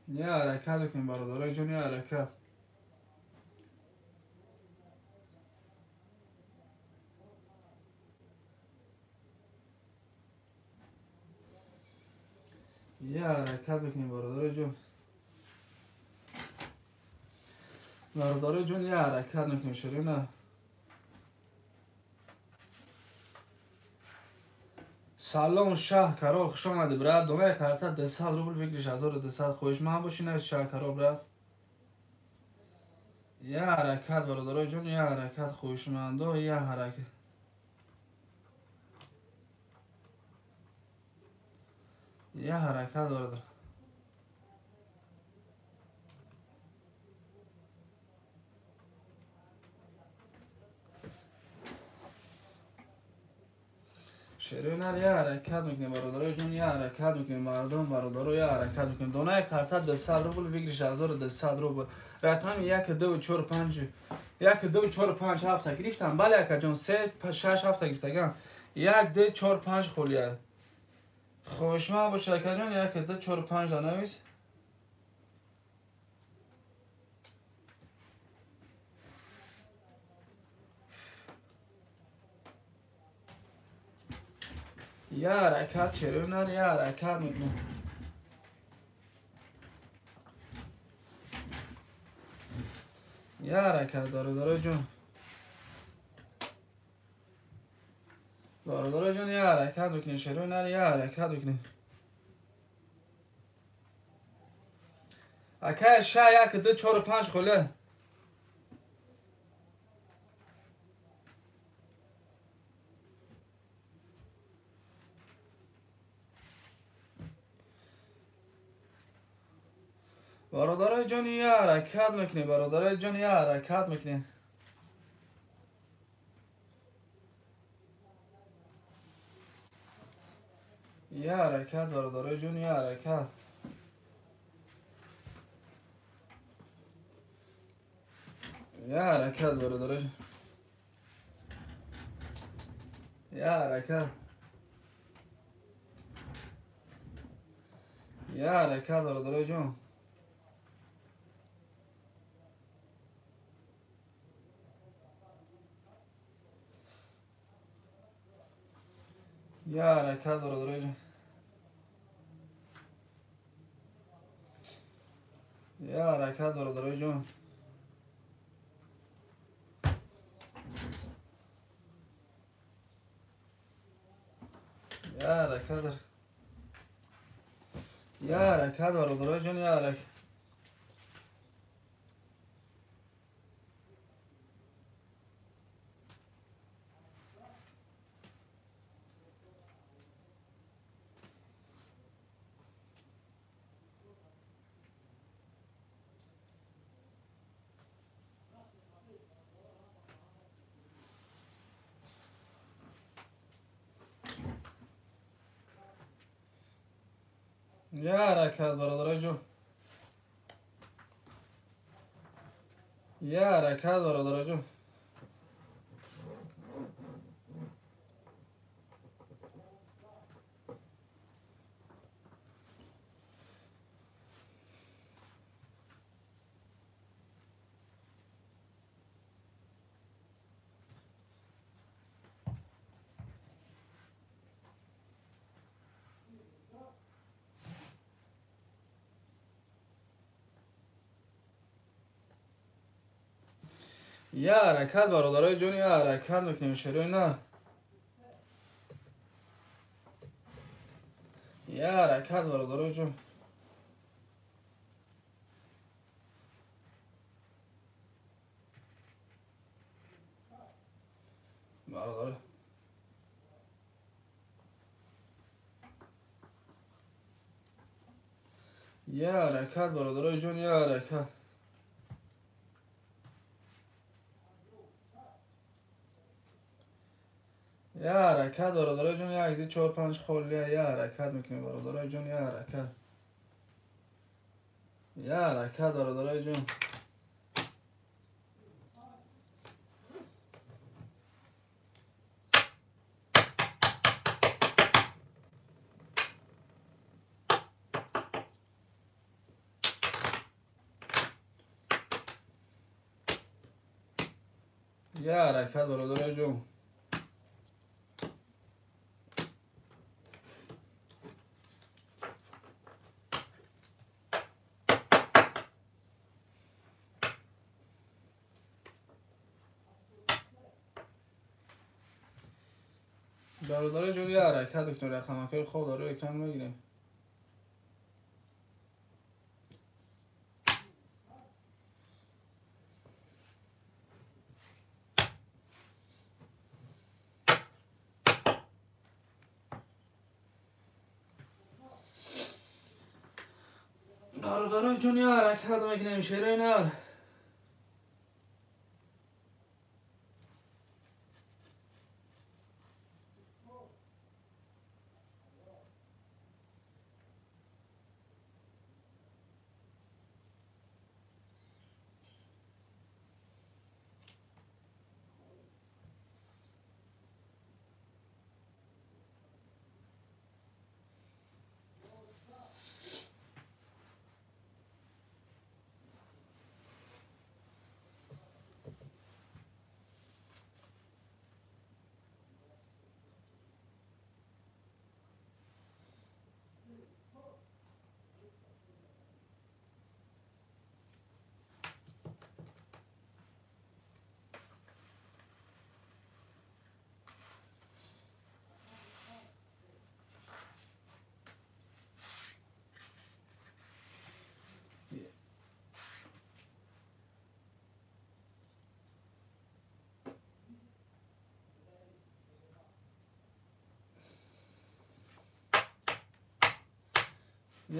Я ҳаракат мекунем, бародарои ҷон, я ҳаракат. Я ҳаракат мекунем, бародарои ҷон. Бародарои ҷон, я ҳаракат мекунем, шероина. Салом шаҳ карол, хуш омадӣ брат. Донаи қарта 200 рубл, выигрыш 1200. Хоҳишманд бошӣ, навис шаҳ карол брат. Я ҳаракат бародарои ҷон, я ҳаракат хоҳишмандо, я ҳаракат. Я ҳаракат бародар. Шерои я ҳаракат мекунем бародарои ҷон, я ҳаракат мекунем мардум, бародаро, я ҳаракат мекунем. Донаи қарта 200 рубл, выигрыш 1200 рубл. Рақами 1 2 4 5 1 2 4 5 7 гирифтам. Бале акаҷон, 3 6 7 гирифтаган. 1 2 4 5 холия. Хоҳишманд бошед акаҷон, 1 2 4 5 навис. Я ҳаракат шерои нар, я ҳаракат мекунем. Я ҳаракат бародарои ҷон. Бародарои ҷон, я ҳаракат мекунем. Шерои нар, я ҳаракат мекунем. Акай ша 1 2 4 5 холе. Бародарои ҷон, я ҳаракат мекунем. Бародарои ҷон, я ҳаракат мекунем. Я ҳаракат бародарои ҷон, я ҳаракат. Я ҳаракат бародарои ҷон. Я ҳаракат. Я ҳаракат бародарои ҷон. Я ҳаракат бародарои ҷон. Я ҳаракат бародарои ҷон. Я ҳаракат. Я ҳаракат бародарои ҷон, я ҳаракат. Я ҳаракат бародарои ҷон. Я ҳаракат бародарои ҷон. Я ҳаракат бародарои ҷон, я ҳаракат мекунем шерои на. Я ҳаракат бародарои ҷон. Бародаро. Я ҳаракат бародарои ҷон, я ҳаракат. Я ҳаракат бародарои ҷон, 1 2 4 5 холия. Я ҳаракат мекунем бародарои ҷон, я ҳаракат. Я ҳаракат бародарои ҷон. Я ҳаракат бародарои ҷон. Бародари ҷон, я ҳаракат бикунед, рақамакҳои хоб дар рӯи экран мегирем. Бародарои ҷон, я ҳаракат мекунем, шерои нар.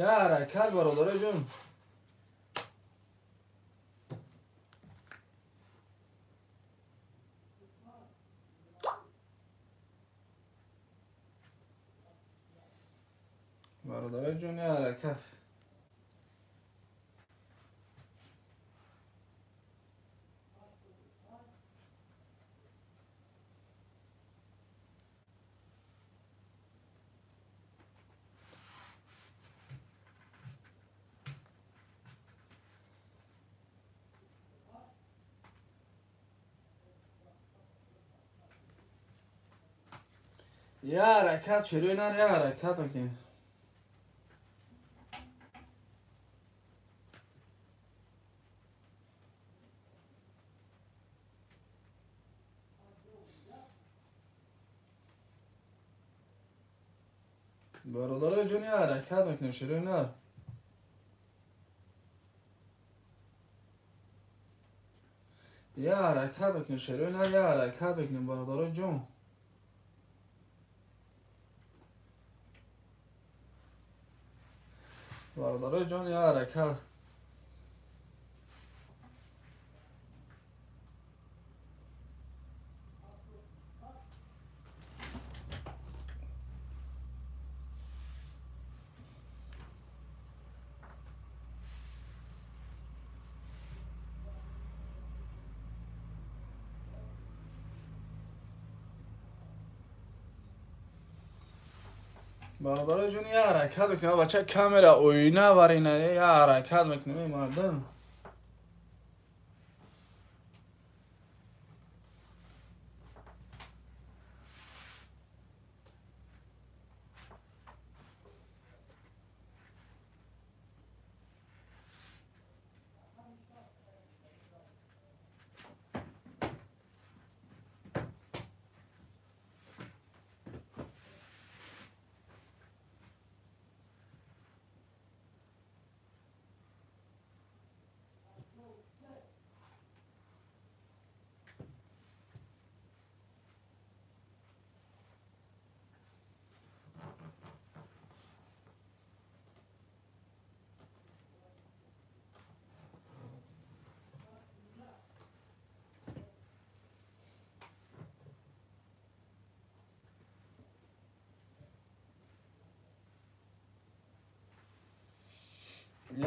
Я ҳаракат, бародарои ҷон. Бародарои ҷон, я ҳаракат. Я ҳаракат, шерои нар, я ҳаракат мекунем. Бародарои ҷон, я ҳаракат мекунем, шерои нар. Я ҳаракат мекунем, шерои нар, я ҳаракат мекунем, бародарои ҷон. Бародарои ҷон, я ҳаракат. Бародарои ҷон, я ҳаракат мекунем. Бача камера оина варина, я ҳаракат мекунем, мардум.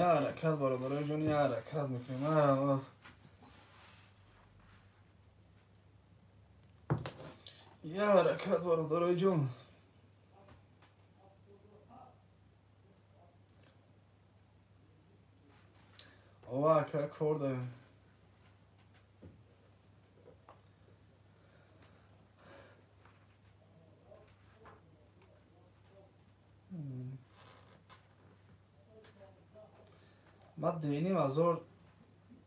Я ҳаракат, бародарои ҷон, я ҳаракат мекунем. Я ҳаракат, бародарои ҷон. Ова ака кор дорем. Ман диним азор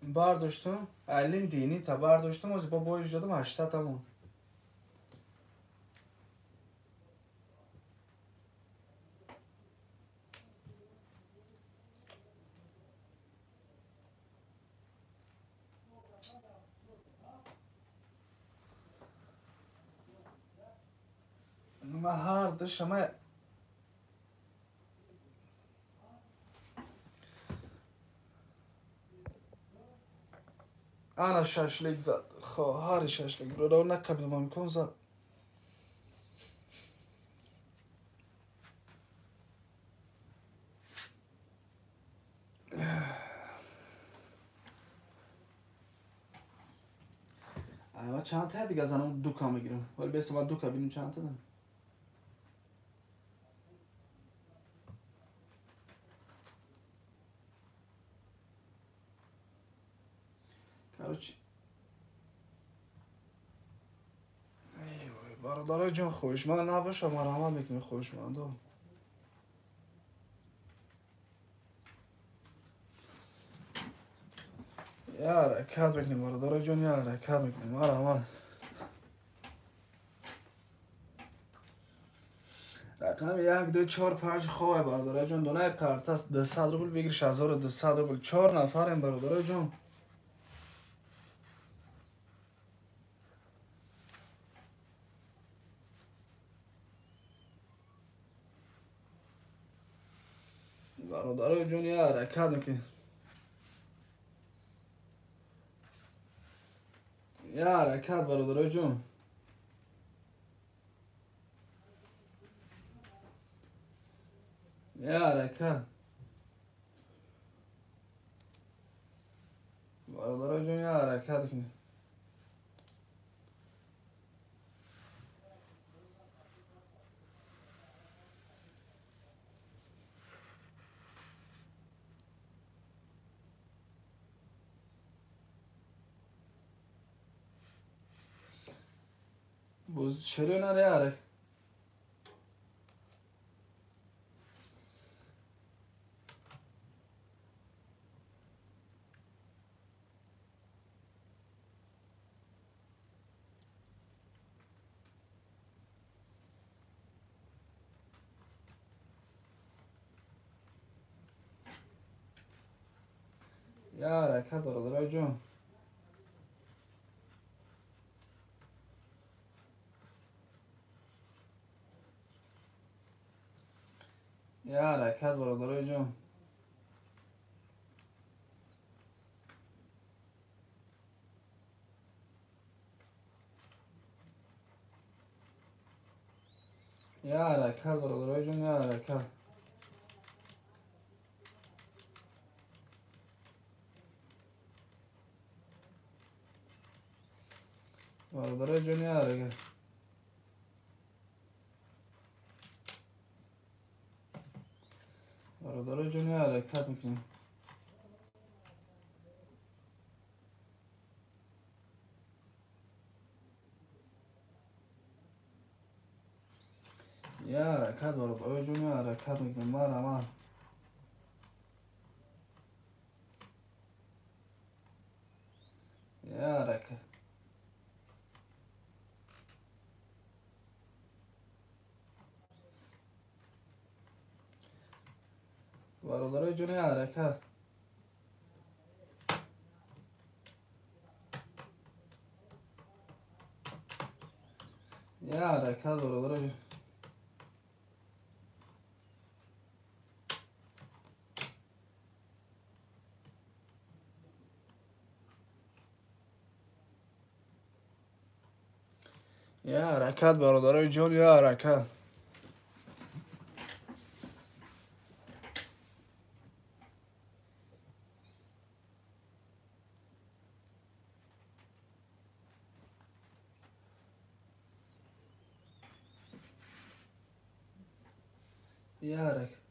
бардоштам, айлин диним та бардоштам, ози бо боиш додам 800 тамон. Ма ҳар душама ана шашлик зад. Хоҳари шашлик бародар нақабил мумкин зад. Ама чанд та дига занам дука мегирам. Вале бес ма дука бинем чанд та дам. Короче. Эй вой, бародарой ҷон хоҳишманд набоша, марҳамат мекунем хоҳишмандо. Я ҳаракат мекунем бародарой ҷон, я ҳаракат мекунем, марҳамат. Рақами 1, 2, 4, 5 ховай бародарой ҷон, донаи қартас 200 рубл бигир 6200 рубл. 4 нафарем бародарой ҷон. Бародарой ҷон, я ҳаракат мекунем. Я ҳаракат бародарой ҷон. Я ҳаракат. Бародарой ҷон, я ҳаракат кунем. Боз чаро наре ҳарак? Я ҳаракат бародарой ҷон. Я ҳаракат бародарой ҷон. Я ҳаракат бародарой ҷон, я ҳаракат. Бародарой ҷон, я ҳаракат. Бародарой ҷон, я ҳаракат мекунем. Я ҳаракат бародарой ҷон, я ҳаракат мекунем. Марҳамат. Я ҳаракат. Бародарой ҷон, я ҳаракат. Я ҳаракат бародарой ҷон. Я ҳаракат бародарой ҷон, я ҳаракат. Я ҳаракат.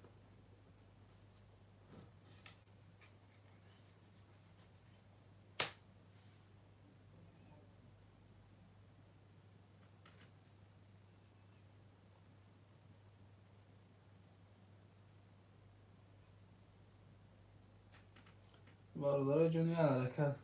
Бародарой ҷон, я ҳаракат.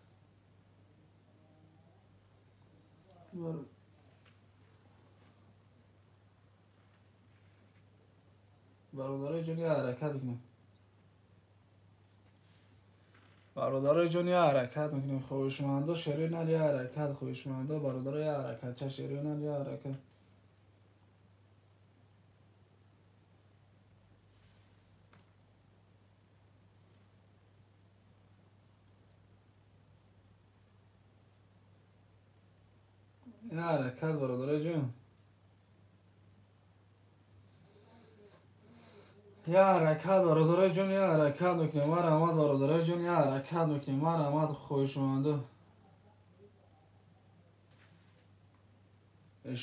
Бародарой ҷон, я ҳаракат мекунем. Бародарой ҷон, я ҳаракат мекунем. Хоҳишмандо шерои нар, я ҳаракат. Хоҳишмандо бародаро, я ҳаракат. Ча шерои нар, я ҳаракат. Я ҳаракат, бародарои ҷон. Я ҳаракат, бародарои ҷон, я ҳаракат мекунем. Марҳамат, бародарои ҷон, я ҳаракат мекунем. Марҳамат, хоҳишманду.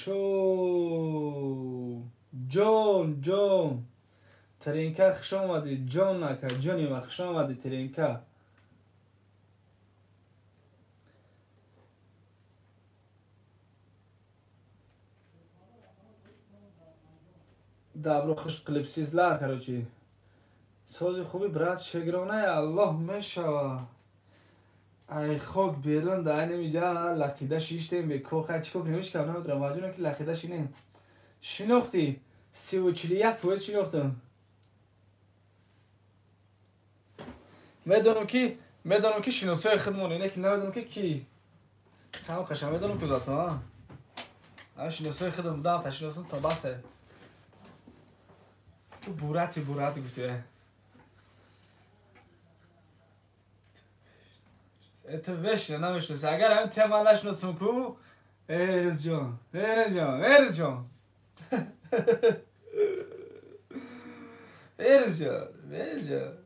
Шо ҷон, ҷон. Тренка хуш омадӣ, ҷон ака, ҷони ма хуш омадӣ, Тренка. Добро хуш қилибсизлар, короче. Сози хуби, брат, шукронаи Аллоҳ мешава. Ай хок берун да айнем иҷа лақида шиштем бекор. Хай чӣ кор кунем, ҳеч кам намедонам. Маҷбурам ки лақида шинем. Шинохтӣ? 30-41% шинохтам. Медонам ки шиносои худмон, ине ки намедонам ки ки. Ҳам қашан медонам ки зато, а? Ҳам шиносои худам будам, та шиносам та басе. Ту бурати бурати гуфти. Ту бешина намешиноси. Агар ҳамин тема нашиносам ку, Эрз ҷон, Эрз ҷон, Эрз ҷон. Эрз ҷон, Эрз ҷон.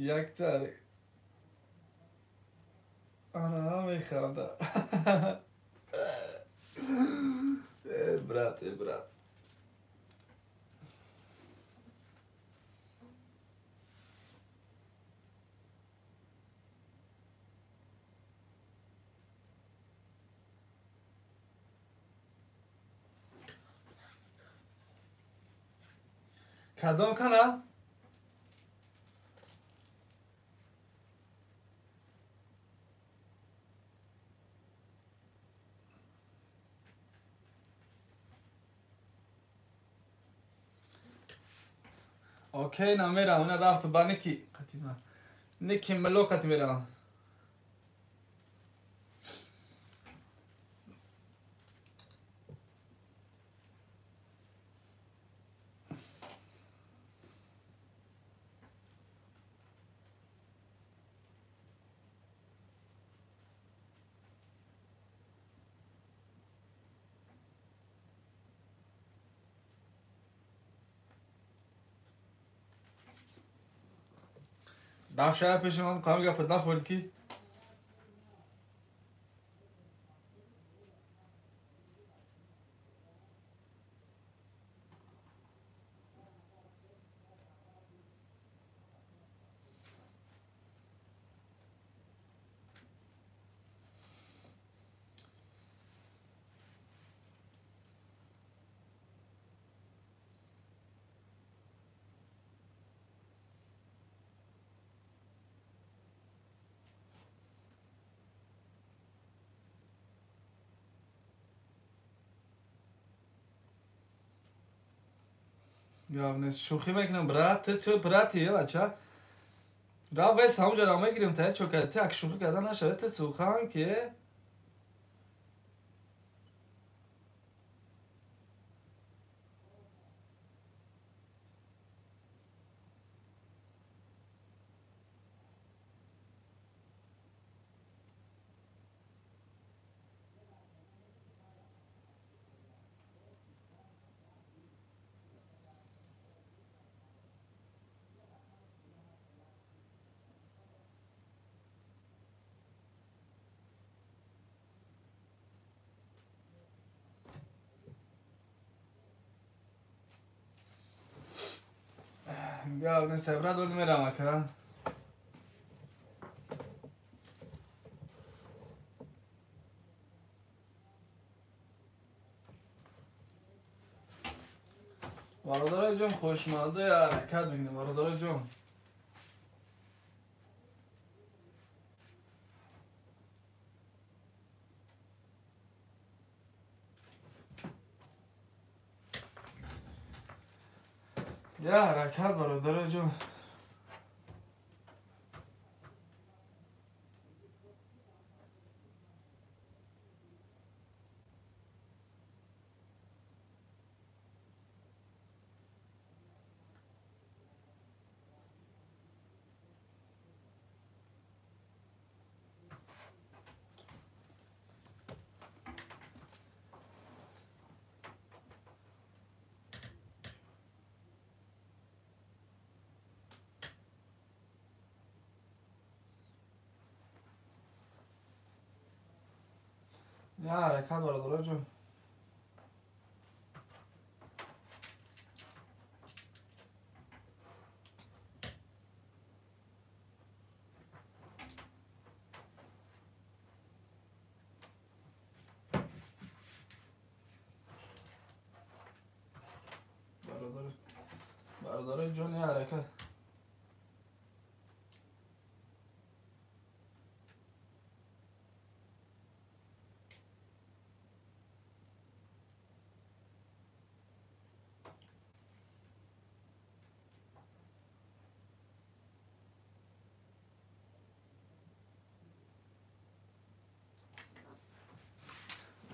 Яктар. Ана механда. Э, брат, э, брат. Кадом канал? Окей, намерам, она рафт ба ники. Қатима. Ники мело қати мерам. Дафша пеши ман қам гапа нафорд ки. Гап нест, шӯхӣ мекунам, брат, ту чӣ брати, бача? Рав вес ҳамонҷо ра мегирем, та чо кардӣ, ту як шӯхӣ карда нашавад, ту сухан ки гап нест, брат, оли мерам ака. Бародарои ҷон, хушмандаи ҳаракат мекунем, бародарои ҷон. Я ҳаракат, бародарои ҷон. Я ҳаракат бародарои ҷон. Бародарои ҷон, я ҳаракат.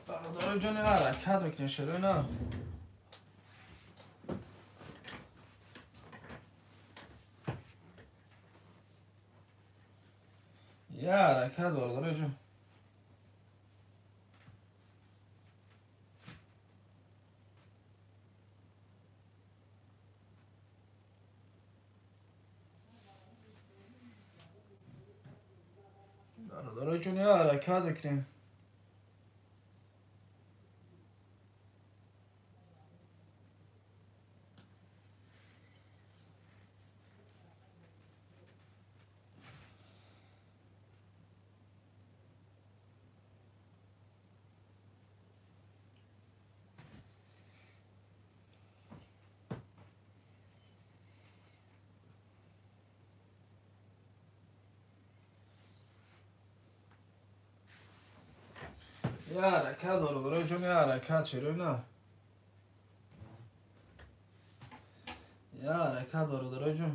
Бародарои ҷон, я ҳаракат мекунем, шерои на. Я ҳаракат бародарои ҷон. Бародарои ҷон, я ҳаракат мекунем. Я ҳаракат бародарои ҷон, я ҳаракат, шерои на. Я ҳаракат бародарои ҷон.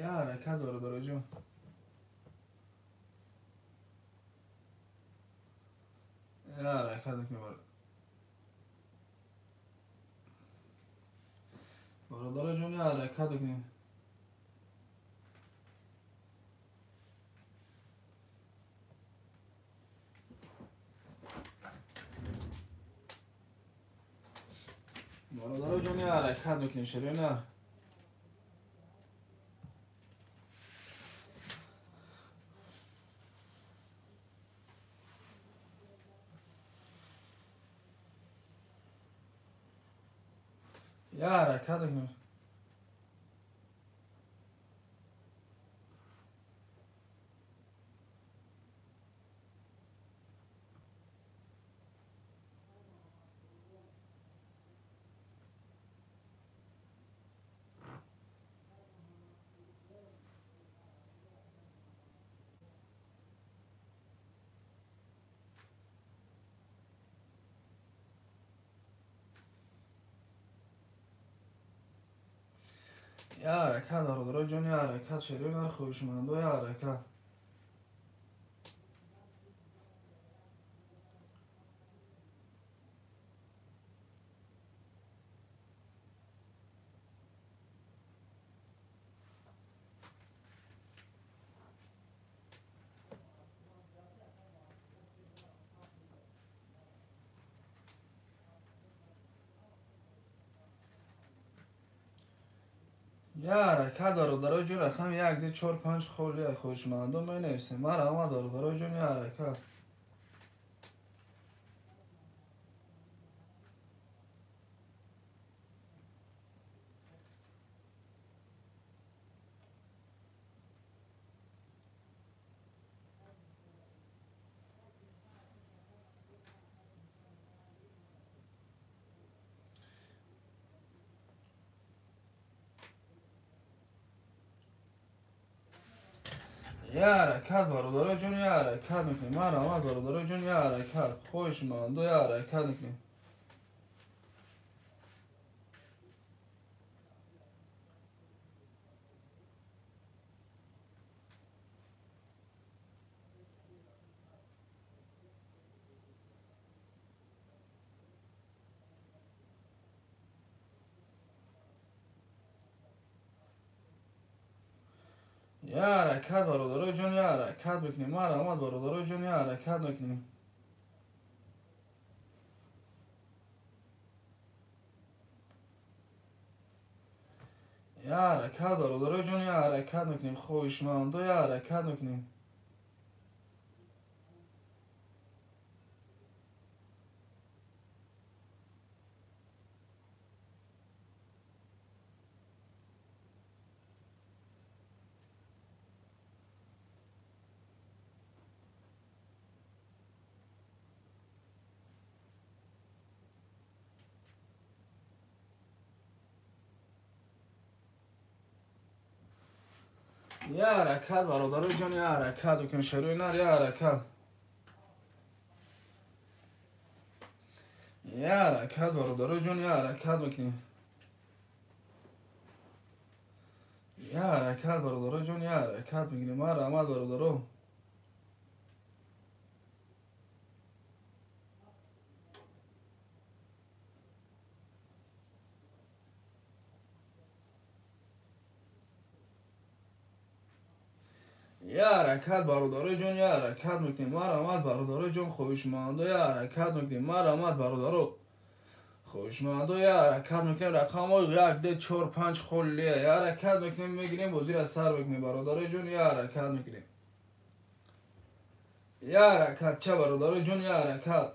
Я ҳаракат бародарои ҷон. Я ҳаракат мекунем бародарои ҷон, я ҳаракат мекунем. Бародарои ҷон, я ҳаракат мекунем, шерои на. Я ҳаракат мекунем. Я ҳаракат бародарои ҷон, я ҳаракат, шерои нар, хоҳишмандо, я ҳаракат. Я ҳаракат бародарои ҷон, рақами 1, 2, 4, 5 холи хоҳишмандо менависем. Марҳамат бародарои ҷон, я ҳаракат. Я ҳаракат бародарои ҷон, я ҳаракат мекунем. Марҳамат бародарои ҷон, я ҳаракат. Хоҳишмандо, я ҳаракат мекунем. Я ҳаракат бародарои ҷон, я ҳаракат мекунем. Марҳамат бародарои ҷон, я ҳаракат мекунем. Я ҳаракат бародарои ҷон, я ҳаракат мекунем. Хоҳишмандо, я ҳаракат мекунем. Я ҳаракат бародарои ҷон, я ҳаракат мекунем. Шерои нар, я ҳаракат. Я ҳаракат бародарои ҷон, я ҳаракат мекунем. Я ҳаракат бародарои ҷон, я ҳаракат мекунем. Марҳамат бародаро. Я ҳаракат бародарои ҷон, я ҳаракат мекунем. Марҳамат бародарои ҷон, хоҳишмандо, я ҳаракат мекунем. Марҳамат бародаро, хоҳишмандо, я ҳаракат мекунем. Рақамҳои 1, 2, 4, 5 холия. Я ҳаракат мекунем, мегирем, бозиро сар мекунем. Бародарои ҷон, я ҳаракат мекунем. Я ҳаракат ча бародарои ҷон, я ҳаракат.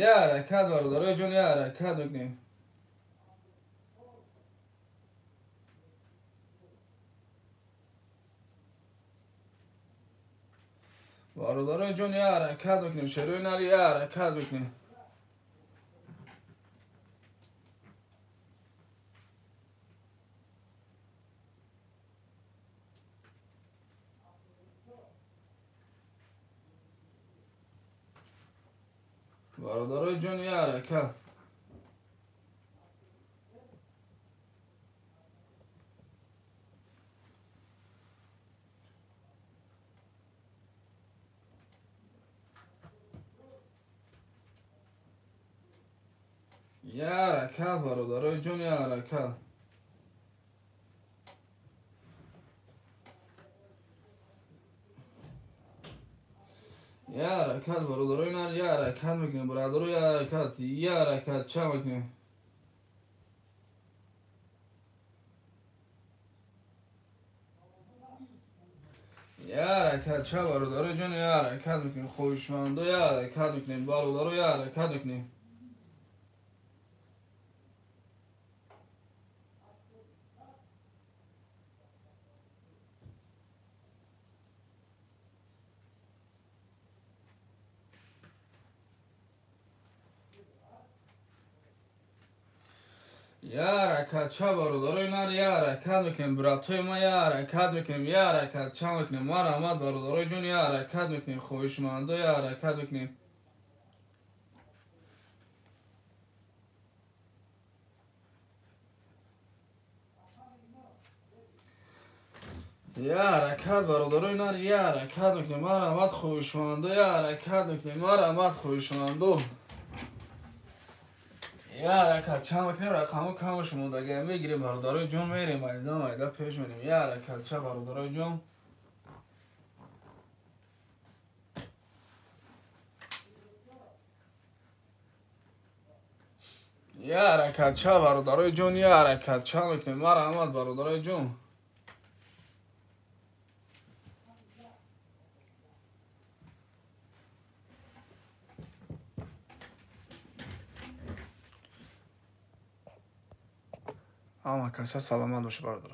Я ҳаракат бародарои ҷон, я ҳаракат мекунем. Бародарои ҷон, я ҳаракат мекунем. Шерои нар, я ҳаракат мекунем. Бародарои ҷон, я ҳаракат. Я ҳаракат бародарои ҷон, я ҳаракат. Я ҳаракат бародарои нар, я ҳаракат мекунем. Бародаро, я ҳаракат, я ҳаракат ча мекунем. Я ҳаракат ча бародарои ҷон, я ҳаракат мекунем. Хоҳишмандо, я ҳаракат мекунем. Бародаро, я ҳаракат мекунем. Я ҳаракат ча бародарои нар, я ҳаракат мекунем. Братои ма, я ҳаракат мекунем. Я ҳаракат ча мекунем. Марҳамат бародарои ҷон, я ҳаракат мекунем. Хоҳишмандо, я ҳаракат мекунем. Я ҳаракат бародарои нар, я ҳаракат мекунем. Марҳамат хоҳишмандо, я ҳаракат мекунем. Марҳамат хоҳишмандо. Я ҳаракат ча мекунем. Рақамҳо камаш мондагия мегирем бародарои ҷон, мерем майда майда пеш мерем. Я ҳаракат ча бародарои ҷон. Я ҳаракат ча бародарои ҷон, я ҳаракат ча мекунем. Марҳамат бародарои ҷон. Ҳама каса саломат бошед бародаро.